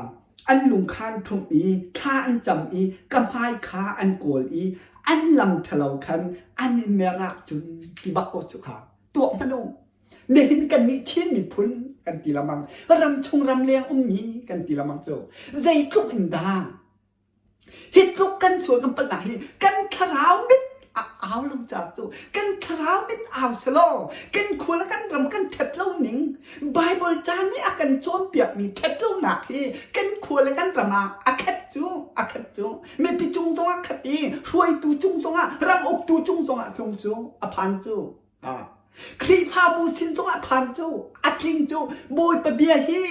an lung kha an ṭhumh i thla an cam i ka hmai kha an kawl i an lam ṭhalo khan an i mer ahcun ti bak ko cu kha tuah hmanh u. Nihin kannih Chin miphun kan ti lengmang ramchung ramleng ummi kan ti lengmang cu zeitluk in dah Hi tluk kan sual kan palhnak hi kan thlarau mit a au lo caah cu kan thlarau mit au selaw kan khua le kan ram kan ṭhat lo ning Bible ca nih a kan cawnpiakmi ṭhat lonak hi kan khua le kan ram ah a khat cu a khat cu mipi cung zongah khat i hruaitu cung zongah ram uktu cung zongah tlung cu a phan cu Khrihfabu sin zongah phan cu a tling cu Bawipa bia hi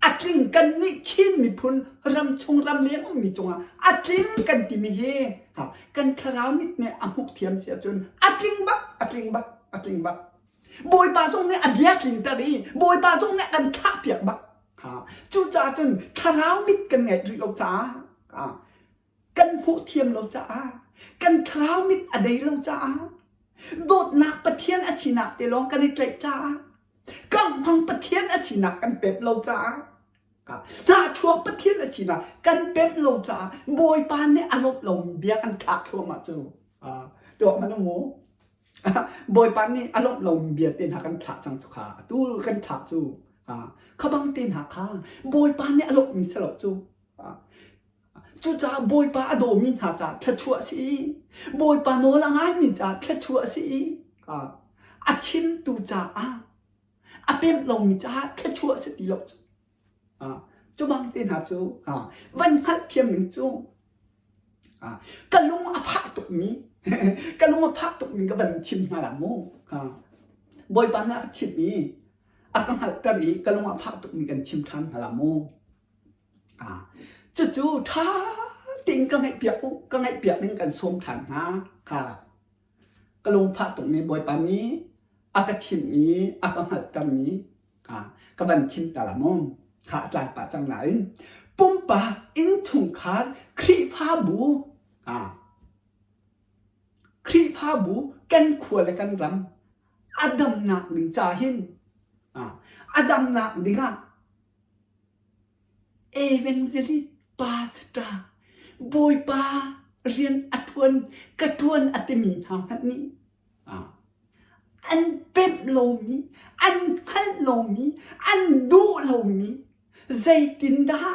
a tling kan nih Chin miphun ramchung ramleng ummi cungah a tling kan timi hi kan thlarau mit nih a hmuh thiam si ahcun a tling bak a tling bak a tling bak Bawipa zong nih a bia tlingter i Bawipa zong nih a kan thlah piak bak cucaah cun thlarau mit kan ngeih rih lo caah kan hmuh thiam lo caah kan thlarau mit a dei lo caah dawtnak Pathian a sinak te lawng kan i tlaih caah Kanghmang Pathian a sinak kan pemh lo caah hnahchuak Pathian a sinak kan pemh lo caah Bawipa nih a lawmh lomi bia kan thlak thluahmah cu tuah hmanh mu Bawipa nih a lawmh lomi bia te hna kan thlah cang cu kha atu kan thlah cu kha bang te hna kha Bawipa nih a lawmhmi si lo cu Cucaah Bawipa a dawmi hna caah thluachuah a si i Bawipa nawl a ngaimi caah thluachuah a si i a chimtu caah a pemh lomi caah thluachuah a si ti lo cu. Cu bang te hna cu van hngalhthiam ning cu ka lung a fah tukmi ka lung a fah tukmi ka van chim hna la mu. Bawipa nih a ka chimh i a ka hngalhter i ka lung a fah tukmi kan chim ṭhan hna la mu. Cucu ṭha tein ka ngaihpiak u, ka ngaihpiak ding kan sawm ṭhan hna kha ka lungfah tukmi Bawipa nih a ka chimh i a ka hngalhtermi ka van chim ta la mu. Kha a tlai pah cang nain pumpak innchungkhar Khrihfabu Khrihfabu kan khua le kan ram a damnak ding ca hin a damnak dingah Evangelist pastor Bawipa rian a ṭuan ka ṭuan a timi hna hmanh nih an pemh lomi, an hngalh lomi, an duh lomi zeitindah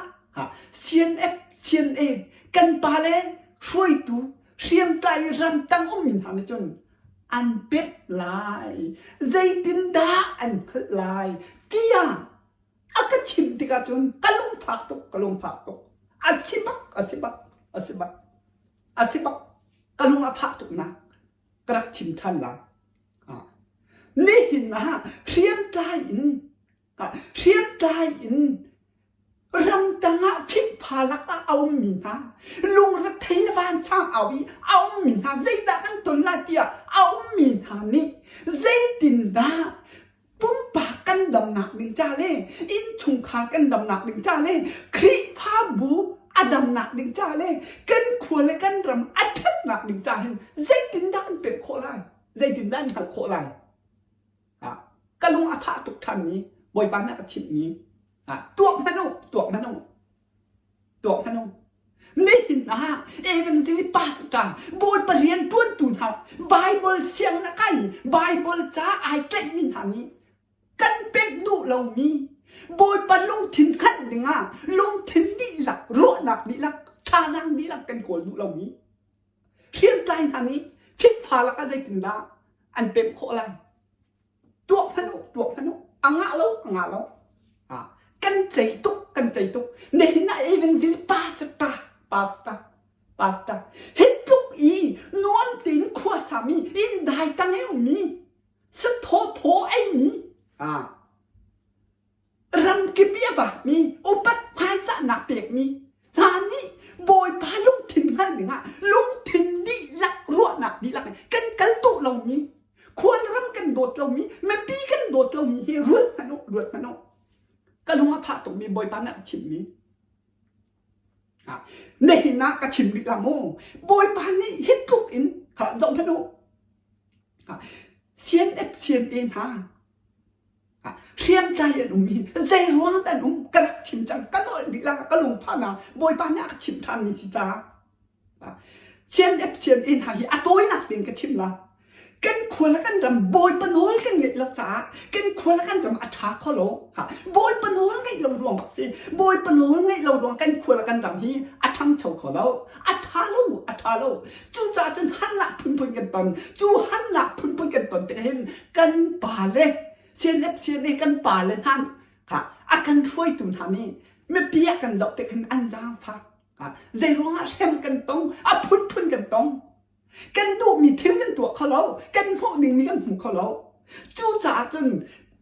CNF, CNA kan pale hruaitu hriamtlai ramtang ummi hna nih cun an pemh lai, zeitindah an hngalh lai tiah a ka chimh tikah cun ka lungfak tuk ka lungfak tuk a si bak a si bak a si bak a si bak ka lung a fah tuk nak ka rak chim ṭhan lai nihin ah hriamtlai in hriamtlai in ramtang ah fimfa lakah a ummi hna lungrethei le vansang au i a ummi hna zeidah kan ton lai tiah a ummi hna nih zeitindah pumpak kan damnak ding ca le innchungkhar kan damnak ding ca le Khrihfabu a damnak ding ca le kan khua le kan ram a ṭhatnak ding ca hin zeitindah an pemh khawh lai? Zeitindah an hngalh khawh lai? Ka lung a fah tuk ṭhanmi Bawipa nih a ka chimhmi tuak hmanh u, tuak hmanh u, tuak hmanh u. Nihin ah evangelist pastor Bawipa rian ṭuantu hna Bible sianginn a kai Bible ca ai tlaihmi hna nih kan pemh duh lomi Bawipa lungthin hngalh dingah lungthin dihlak, ruahnak dihlak, thazaang dihlak kan kawl duh lomi hriamtlai hna nih fikfa lakah zeitindah an pemh khawh lai? Tuak hmanh u, tuak hmanh u. A ngah lo, a ngah lo. Ah, kan cei tuk, kan cei tuk. Nihin ah evangel pastor, pastor, pastor. Hi tluk i nuam tein khua sami, inn dai tang i ummi, sathaw thaw eimi, ah, ramkip i a vakmi upat hmaizahnak pekmi hna nih Bawipa lungthin hngal dingah lungthin dihlak ruahnak dihlak kan kal duh lomi khual ram kan dawt lomi mipi kan dawt lomi hi ruat hmanh u ruat hmanh u ka lung a phah tukmi Bawipa nih a ka chimhmi nihin ah ka chim rih la mu Bawipa nih hi tluk in kha zoh hmanh u CNF CNA hna Hriamtlai an um i zei ruang dah an um ka rak chim cang ka nolh rih la ka lungfahnak Bawipa nih a ka chimh ṭhanmi si caah CNF CNA hna hi a tawinak tein ka chim la kan khua le kan ram Bawipa nawl kan ngeih lo caah kan khua le kan ram a ṭha kho lo Bawipa nawl ngeih lo ruang bak si Bawipa nawl ngeih lo ruang kan khua le kan ram hi a ṭhangcho kho lo a ṭha lo a ṭha lo cucaah cun hanlah phunphun kan ton cu hanlah phunphun kan ton tikah hin kan pa le CNF CNA kan pa le hna kha a kan hruaitu hna nih mipi a kan zoh tik hin an zaangfak zei ruangah hrem kan tong a phunphun kan tong kan duhmi thil kan tuah kho lo kan hmuh dingmi kan hmu kho lo cucaah cun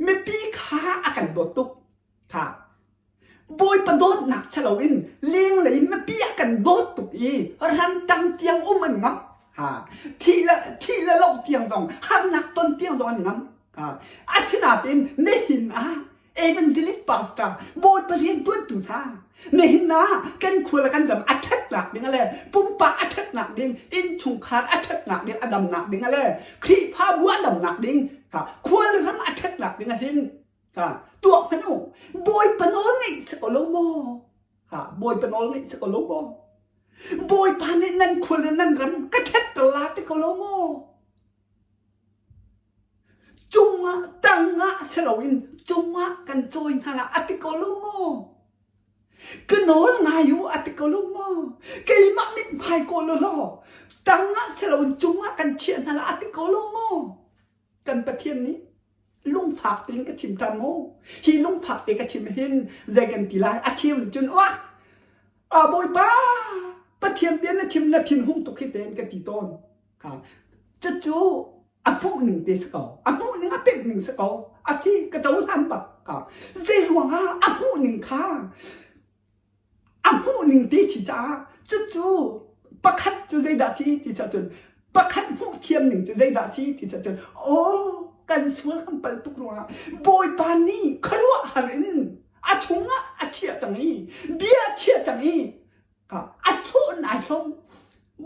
mipi kha a kan dawt tuk kha Bawipa dawtnak si loin lenglei in mipi a kan dawt tuk i ramtang tiang um an ngamh. Ha. Thih le thih le loh tiang zong harnak ton tiang zong an ngamh. Ha. Asinain nihin ah evangelist pastor Bawipa rian tuantu hna nihin ah kan khua le kan ram a ṭhatnak ding le pumpak a ṭhatnak ding innchungkhar a ṭhatnak ding a damnak ding le Khrihfabu a damnak ding khua le ram a ṭhatnak ding ah hin Ha, tuah hmanh u. Bawipa nawl ngeih si ko lo maw? Ha, Bawipa nawl ngeih si ko lo maw? Bawipa nih nan khul le nan ram ka ṭhetter la ti ko lo maw? Cungah tangah si loin cungah kan cawi hna la a ti ko lo maw? Ka nawl ngai u a ti ko lo maw? Keimah mithmai ko lo law tangah si loin cungah kan chiah hna la a ti ko lo maw? Kan Pathian nih lungfak tein ka chim ṭhan mu. Hi lungfak te ka chim hin zei kan ti lai? A chim cun uah a Bawipa Pathian bia na chim na thin hung tuk hi tein ka ti tawn. Kha cucu a hmuh ning te si ko. A hmuh ning a pemh ning si ko. A si ka cohlan bak. Ka zei ruangah a hmuh ning kha a hmuh ning te si caah cucu pakhat cu zeidah si ti cun pakhat hmuh thiam ning cu zeidah si ti cun aw kan sual kan pal tuk ruangah Bawipa nih khuaruahhar in a chungah a chiah cang i bia a chiah cang i a hlawh in ai hlong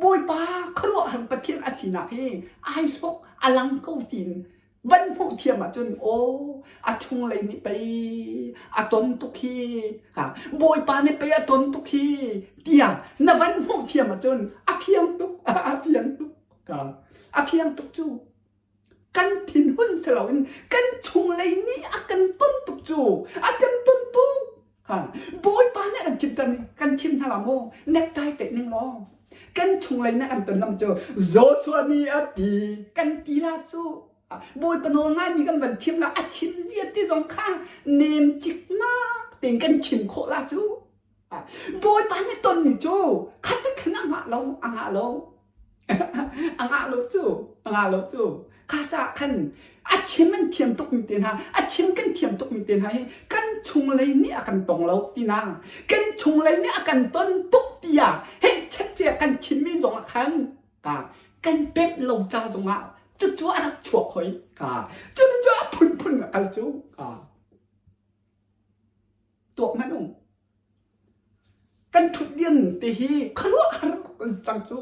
Bawipa khuaruahhar Pathian a sinak hi ai hlok a lang ko tiin van hmuh thiam ahcun aw a chunglei nih pei a ton tuk hi ha bawipa nih pei a ton tuk hi tiah na van hmuh thiam ahcun a fiang tuk a fiang tuk a fiang tuk cu kan thinhun si loin kan chunglei nih a kan ton tuk cu a kan ton tuk ha bawipa nih kan chim kan chim hna la maw necktie teh ning law kan chunglei nih an ton lam cu Joshua nih a ti kan ti la cu Bawipa nawl ngaimi kan van chim la a chim zia ti zong kha nem ciknak tein kan chim khawh la cu Bawipa nih tonmi cu khat khan a ngah lo a ngah lo a ngah lo cu a ngah lo cu kha caah khan a chim an thiam tukmi te hna a chim kan thiam tukmi te hna hi kan chunglei nih a kan tong lo tina kan chunglei nih a kan ton tuk tiah hei chet tiah kan chimmi zong ah khan ka kan pemh lo ca zong ah cucu a rak chuak hoi ka cucu a phunphun a kal cu ka tuak hmanh u kan ṭhut dir ning te hi khuaruahhar bak an si cang cu.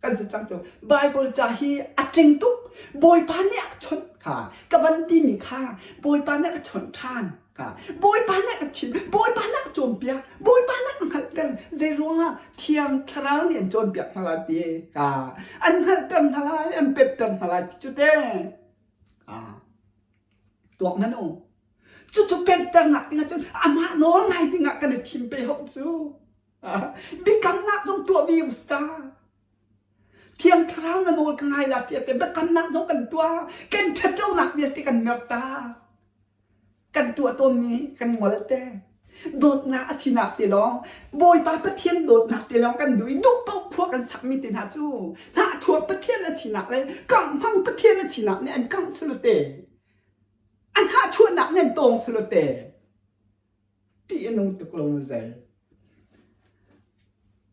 Kan si cang cu. Bible ca hi a tling tuk. Bawipa nih a ka chawnh kha. Ka van timi kha Bawipa nih a ka chawnh ṭhan. Kha. Bawipa nih a ka chimh. Bawipa nih a ka cawnpiak. Bawipa nih a ka hngalhter. Zei ruangah Thiang Thlarau nih an cawnpiak hna lai ti. Kha. An hngalhter hna lai, an pepter hna lai ti cu te. Kha. Tuak hmanh u. Cucu pemternak dingah cun amah nawl ngai dingah kan i thim pe hau cu. Biakamnak zong tuah ve u sa. Thiang Thlarau na nawl ka ngai la tiah te biakamnak zong kan tuah. Kan ṭhatlonak vialte kan mer ta. Kan tuah tawnmi kan ngol te. Dawtnak a sinak te lawng, Bawipa Pathian dawtnak te lawng kan duh i duh paoh khua kan sakmi te hna cu hnahchuak Pathian a sinak le kanghmang Pathian a sinak nih an kangh sulu te. A hnahchuahnak nih an tawng sulu te. Ti a nung tuk lo mu zei.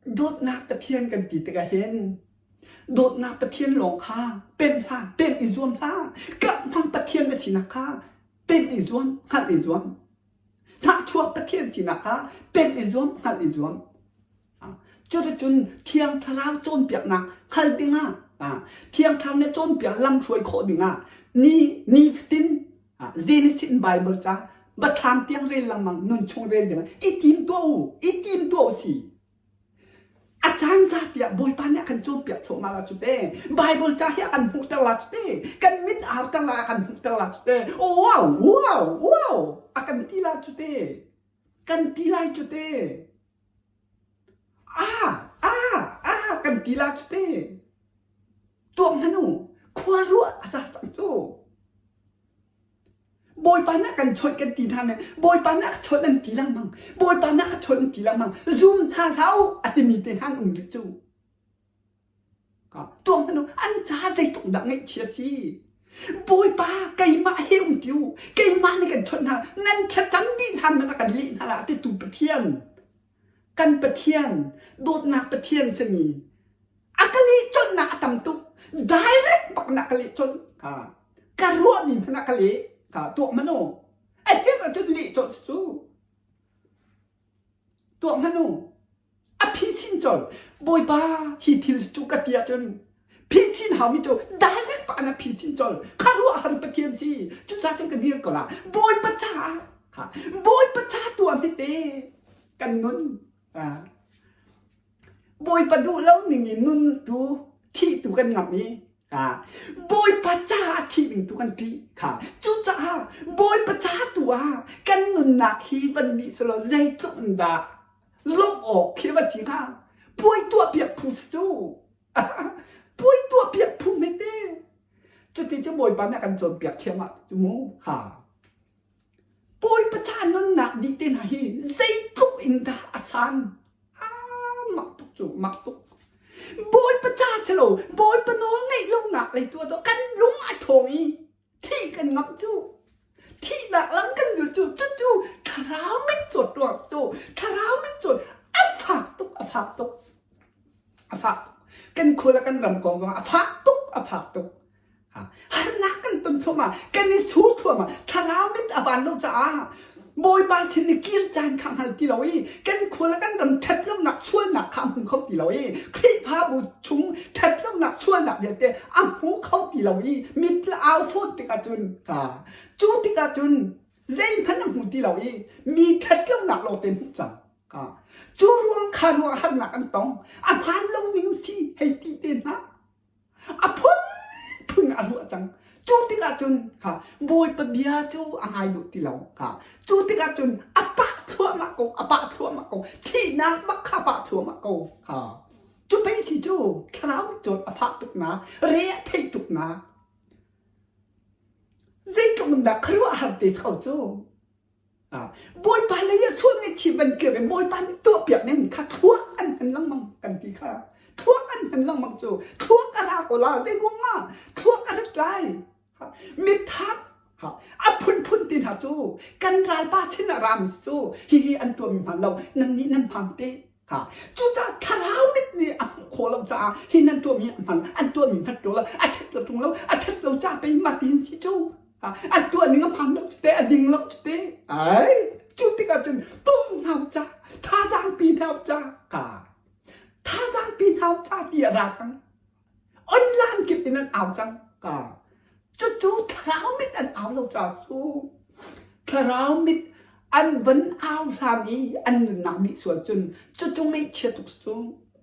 Dawtnak Pathian kan ti tikah hin dawtnak Pathian lawng kha pem hlah, pem i zuam hlah. Kanghmang Pathian na sinak kha pem i zuam, hngalh i zuam. Hnahchuak Pathian sinak kha pem i zuam, hngalh i zuam. Cuticun Thiang Thlarau cawnpiaknak hngal dingah Thiang Thlarau nih cawnpiak lamhruai khawh dingah ni nifatin Genesis Bible ca biathlam tiang rel lengmang nun chung rel dingah i tim tuah u, i tim tuah u si. A caan za tiah Bawipa nih a kan cawnpiak thluahmah la cu te. Bible ca hi a kan hmuhter la cu te. Kan mit auter la a kan hmuhter la cu te. Wow, wow, wow a kan ti la cu te. Kan ti lai cu te. Ah, ah, ah kan ti la cu te. Tuak hmanh u, khua ruah a za cang cu. Bawipa nih a kan chawnh kan ti hna nih Bawipa nih a ka chawnh an ti lengmang. Bawipa nih a ka chawnh an ti lengmang. Zum hna hlah u a timi te hna an um rih cu. Tuak hmanh u, an ca zeitluk dah ngaihchia si. Bawipa keimah he um ti u, keimah nih kan chawnh hna, nan thlacam dih hlan man a kan leh hna la titu Pathian. Kan Pathian, dawtnak Pathian simi, a ka leh colhnak a tam tuk. Direct bak na ka leh colh. Ka ka ruahmi hmanh a ka leh. Ka tuak hmanh u. A herh ahcun leh colh si cu. Tuak hmanh u. A phisin colh. Bawipa hi thil cu ka ti ahcun phisin haumi cu direct pa na phisin colh. Kha ruahhar Pathian si. Cucaah cun ka dir ko la. Bawipa caah Bawipa ca tuah hmete kan nun. Bawipa duh lo ning in nun tu thih tu kan ngamh i Bawipa caah thih ding tu kan ṭih kha. Cucaah Bawipa ca tu ah kan nunnak hi van dih selaw zeitluk in dah lawmh awk khi va si hnga. Puai tuah piak phu si cu. Puai tuah piak phu hmete. Cuti cu Bawipa nih a kan cawnpiak thiam ah cu mu kha. Bawipa ca nunnak dih te hna hi zeitluk in dah a san. Ah, mak tuk cu, mak tuk. Bawipa ca si lo, Bawipa nawl ngeih lonak lei tu ah kan lung a ṭhawng i thih kan ngamh cu. Thihnak lam kan zul cu, cucu thlarau mitcawt ruang cu, thlarau mitcawt a fak tuk, a fak tuk. A fak tuk. Kan khua le kan ram kong zong a fak tuk, a fak tuk. Harnak kan ton thluahmah, kan i sur thluahmah, thlarau mit a van lo caah Bawipa sin i kir caan kha hngal ti lo i kan khua le kan ram ṭhat lonak sualnak kha a hmu kho ti lo i Khrihfabu chung ṭhat lonak sualnak vialte a hmu kho ti lo i mit le au fawn tikah cun cu tikah cun zeihmanh a hmu ti lo i mi ṭhat lonak lawngte hmuh cang. Cu ruang kha ruang harnak an tong. A hmaan lo ning si hei ti te hna. A phunphun a ruah cang. Cu tikah cun kha Bawipa bia cu a ngai duh ti lo kha. Cu tikah cun a pah thluahmah ko, a pah thluahmah ko. Thihnak bak kha pah thluahmah ko kha. Cu pei si cu thlarau cawt a fah tuk na, re a theih tuk na. Zeitluk in dah khuaruahhar te ko cu. Bawipa lei ah sual ngaihchih van kir in Bawipa nih tuahpiak ning kha thluak an hman lengmang kan ti kha. Thluak an hman lengmang cu thluak a ra ko la zei ruang ah thluak a rat lai. Mithak a phunphun ti hna cu kan ralpa sin ah rami cu hihi an tuahmi hman lo nan nih nan hmang te kha cucaah thlarau mit nih a hmuh khawh lo caah hi nan tuahmi a hman an tuahmi hmat lo a ṭhat lo ṭung lo a ṭhat lo ca pei mah tiin si cu an tuah ning a hmaan lo te a ding lo te ai cu tikah cun tung hnau ca thazaang pi hnau ca ka thazaang pi hnau ca ti a ra cang. Online kip in an au cang ka. Cucu thlarau mit an au lo ca su. Thlarau mit an van au hlan i an nunnak nih sual cun cucu ngaihchia tuk su.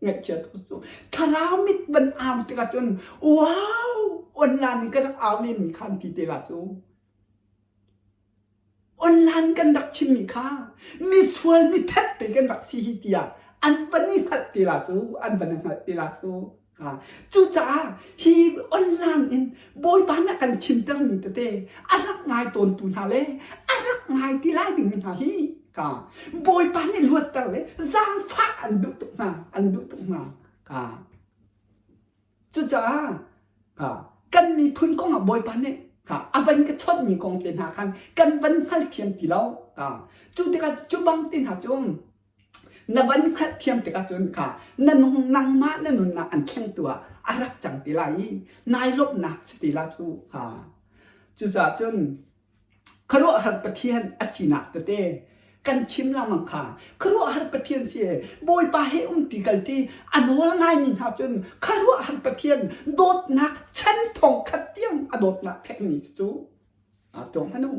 Ngaihchia tuk su. Thlarau mit van au tikah cun wow online in ka rak au len mi kha an ti te la cu. Online kan rak chimmi kha misual mithat te kan rak si hi tiah an van i hngalh te la cu an van i hngalh te la cu. Cucaah hi online in Bawipa nih a kan chimtermi tete a rak ngai tawntu hna le a rak ngai ti lai dingmi hna hi ka Bawipa nih luatter le zaangfah an duh tuk hna an duh tuk hna ka Cucaah kan miphun kong ah Bawipa nih a van ka chawnhmi kong te hna khan kan van hngalthiam ti lo. Cu tikah cu bang te hna cu na van hngalhthiam tikah cun kha na nung nangmah na nunnak an thlengtu ah a rak cang ti lai i nai lawmhnak si ti la cu. Cucaah cun Khuaruahhar Pathian a sinak tete kan chim lengmang kha khuaruahhar Pathian si Bawipa he umti kalti a nawl ngaimi hna cun khuaruahhar Pathian dawtnak chan thong khat tiang a dawtnak fekmi si cu tuang hmanh u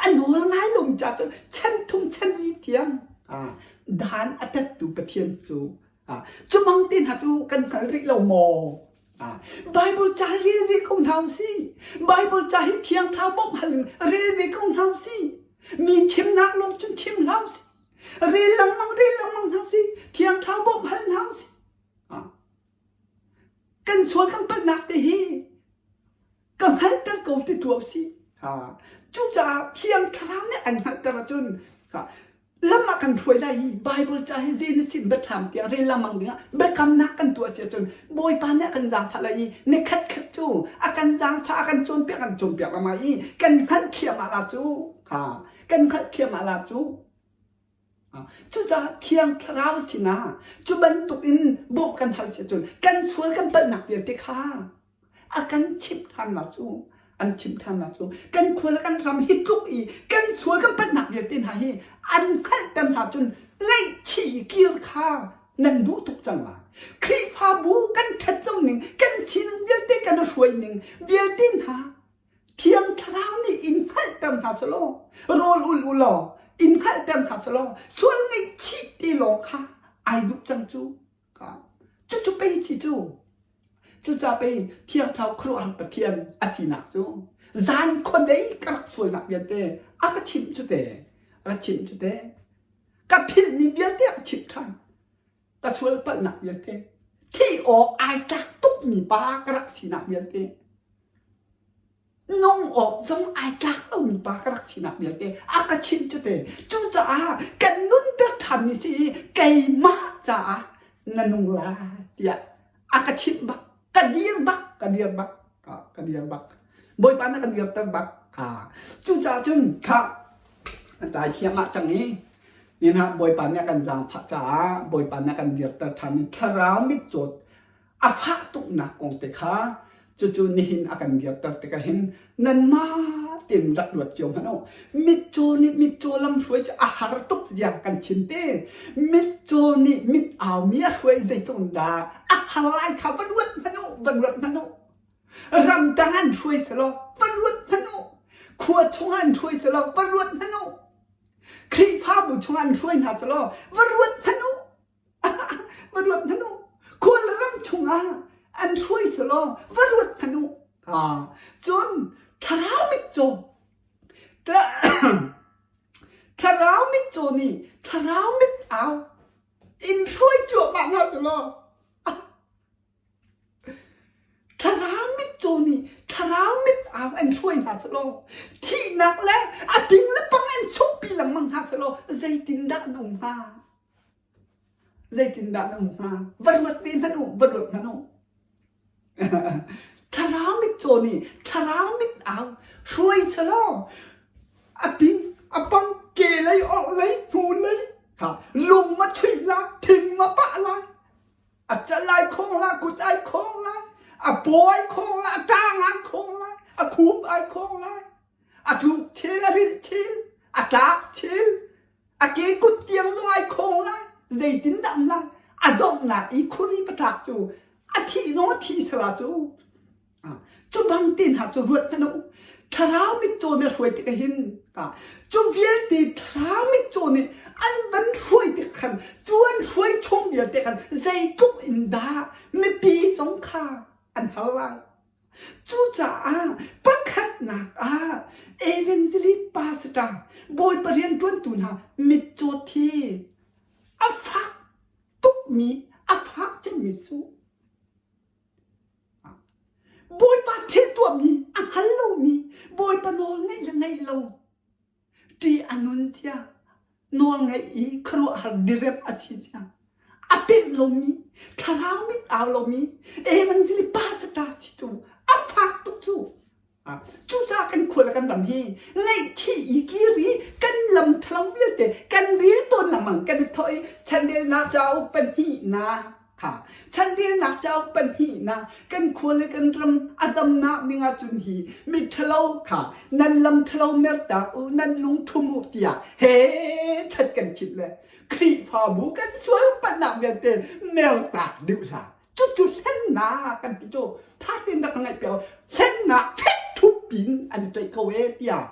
a nawl ngai lomi ca cu chan thum chan li tiang dan a tattu Pathian cu cu bang te hna cu kan hngal rih lo maw Bible ca rel ve ko hna usih. Bible ca hi thiang thlarau bawmh hal in rel ve ko hna usih. Mi chimnak lawng cun chim hlah usih. Rel lengmang rel lengmang hna usih. Thiang thlarau bawmh hal hna usih. Kan sual kan palhnak te hi ka hngalhter ko ti tuah usih. Cucaah Thiang Thlarau nih an hngalhter ahcun lam ah kan hruai lai i Bible ca hi zei na sin biathlam tiah rel lengmang dingah biakamnak kan tuah si ahcun Bawipa nih a kan zaangfah lai i ni khatkhat cu a kan zaangfah a kan cawnpiak kan cawnpiak lengmang i kan hngalhthiam ah la cu kan hngalhthiam ah la cu Cucaah Thiang Thlarau sinah cu bantuk in bawmh kan hal si ahcun kan sual kan palhnak vialte kha a kan chimh ṭhan la cu an chimh ṭhan la cu kan khua le kan ram hi tluk i kan sual kan palhnak vialte hna hi an hngalhter hna cun ngaihchih i kir kha nan duh tuk cang lai. Khrihfabu kan ṭhat lo ning kan sining vialte kan hruai ning vialte hna Thiang Thlarau nih in hngalhter hna selaw, rawl ul u law in hngalhter hna selaw, sual ngaihchih ti lawng kha ai duh cang cu. Cucu pei si cu. Cucaah pei Thiang Thlarau khuaruahhar Pathian a sinak cu zan khuadei ka rak sualnak vialte a ka chimh cu te, a ka chimh cu te. Ka philhmi vialte a ka chimh ṭhan. Ka sual palhnak vialte. Thih awk ai tlak tukmi pa ka rak sinak vialte. Nung awk zong ai tlak lomi pa ka rak sinak vialte a ka chimh cu te. Cucaah kan nunter ṭhanmi si i keimah caah na nung lai tiah a ka chimh bak. Ka dir bak, ka dir bak, ka dir bak. Bawipa na kan dirter bak. Cucaah cun kha an tlai thiam ah cang i nihin ah Bawipa nih a kan zaangfah caah Bawipa nih a kan dirter ṭhan i thlarau mitcawt a fah tuknak kong te kha cucu nihin a kan dirter tikah hin nanmah tein rak ruat cio hmanh u. Mitcaw nih mitcaw lamhruai cu a har tuk zia kan chim te. Mitcaw nih mit aumi a hruai zeitluk dah a har lai kha va ruat hmanh u, va ruat hmanh u. Ramdang an hruai selaw va ruat hmanh u. Khua chungah an hruai selaw va ruat hmanh u. Khrihfabu chungah an hruai hna selaw va ruat hmanh u. Va ruat hmanh u. Khualram chungah an hruai selaw va ruat hmanh u. Cun thlarau mitcaw thlarau mitcaw nih thlarau mit au in hruai cuahmah hna selaw Thlarau mitcaw nih thlarau mit au an hruai hna selaw thihnak le a ping le pang an sukpi lengmang hna selaw zeitindah an um hnga? Zeitindah na um hnga? Va ruat ve hmanh u, va ruat hmanh u. Thlarau mitcaw nih thlarau mit au hruai selaw a ping a pang ke lei orh lei hnu lei kha lung ma chuih la thing ma pah lai a cal ai khong la kut ai khong lai a paw ai khong la a ṭang ai khong lai a khup ai khong lai a tluk thil a rilh thil a tlak thil a ke kut tiang zong ai khong lai zeitindah um lai a donghnak i khuri patlak cu a. A thih zong a thi sala cu. Cu bang te hna cu ruat hmanh u. Thlarau mitcaw nih a hruai tik hin cu vialte thlarau mitcaw nih an van hruai tik khan cu an hruai chung vialte khan zeitluk in dah mipi zong kha an hal lai. Cucaah pakhatnak ah evangelist pastor Bawipa rianṭuantu hna mitcaw thi a fak tukmi a fak cemmi cu Bawipa thil tuahmi a hngal lomi Bawipa nawl ngeih le ngeih lo ṭih a nun cia nawl ngeih i khuaruahhar diriamh a si cia a pemh lomi thlarau mit au lomi evangeli pastor si cu a fak tuk cu. Cucaah kan khua le kan ram hi ngaihchih i kir i kan lam ṭhalo vialte kan ril tawn lengmang kan i thawh i chanrelnak cauk pahnihnak kha chanrelnak cauk pahnihnak kan khua le kan ram a damnak ding ahcun hi mi ṭhalo kha nan lam ṭhalo mertak u nan lung ṭhum u tiah he chat kan chimh le Khrihfabu kan sual palhnak vialte mertak dih hlah. Cucu hlennak kan ti cu tha tein rak ka ngaih piak hlennak fek thup pin an i tlaih ko e tiah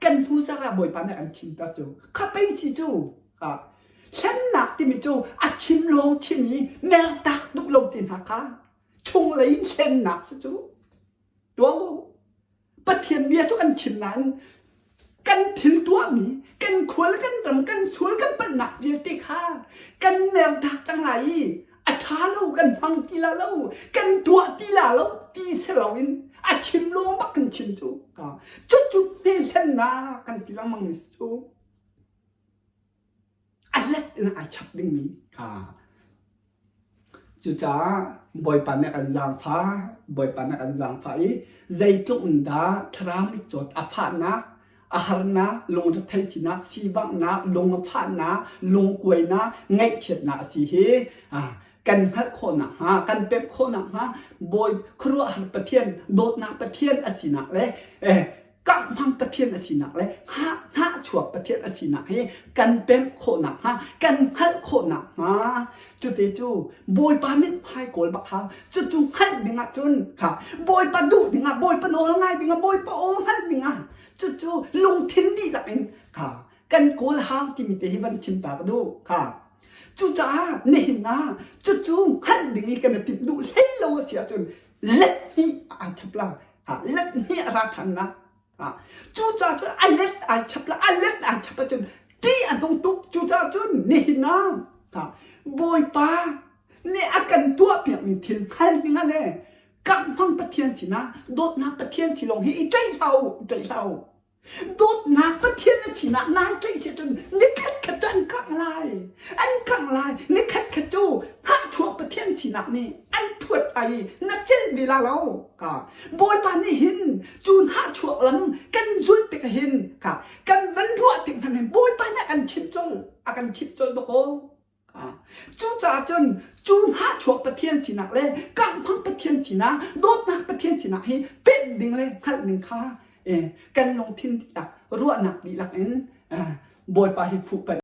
kan hnu zar ah Bawipa nih a kan chimter cu kha pei si cu hlennak timi cu a chim lawng chim i mertak duh lo ti hna kha chunglei in hlennak si cu tuang u Pathian bia cu kan chim nain kan thil tuahmi, kan khual kan ram, kan sual kan palhnak vialte kha kan mertak cang lai i a ṭha lo kan hmang ti la lo, kan tuah ti la lo ti si loin a chim lawng bak kan chim cu. Cucu hme hlennak kan ti lengmang mi cu a let in ai chap dingmi kha Cucaah Bawipa nih a kan zaangfah, Bawipa nih a kan zaangfah i zeitluk in dah thlarau mitcawt a fahnak, a harnak, lungretheih sinak, sivanghnak, lung a fahnak, lungkuainak, ngaihchiatnak a si hi kan hngalh khawh nakhnga, kan pemh khawh nakhnga Bawi khuaruahhar Pathian, dawtnak Pathian a sinak le eh, Kamhmang Pathian a sinak le hnahchuak Pathian a sinak hi kan pemh khawh nakhnga, kan hngalh khawh nakhnga cute cu Bawipa mithmai kawl bak hau. Cucu hngalh ding ahcun kha Bawipa duh dingah, Bawipa nawl ngai dingah, Bawipa aw hngalh dingah cucu lungthin dihlak in kha kan kawl hau timi te hi van chim ta ka duh kha. Cucaah nihin ah cucu hngalh ding i kan i timh duh hlei lo a si ahcun let hnih ai chap la let hnih a ra ṭhan na cucaah cun a let ai chap la a let ai chap ahcun ṭih a nung tuk cucaah cun nihin ah Bawipa nih a kan tuahpiakmi thil hngal ding ah le kamhmang Pathian sinah dawtnak Pathian si lawng hi i tlaih hlah u i tlaih hlah u Dawtnak Pathian na sinah nai tlaih si cun nikhat khat cu an kangh lai. An kangh lai. Nikhat khat cu hnahchuak Pathian sinak nih an thuat lai i na celh ve la lo. Ka Bawipa nih hin cu hnahchuak lam kan zulh tik hin ka kan van ruah tik hmanh hin Bawipa nih a kan chimh colh. A kan chimh colh dawk aw. Cucaah cun cu hnahchuak Pathian sinak le kanghmang Pathian sinak, dawtnak Pathian sinak hi pemh ding le hngalh ding kha kan lungthin dihlak, ruahnak dihlak in Bawipa hi fuh peng.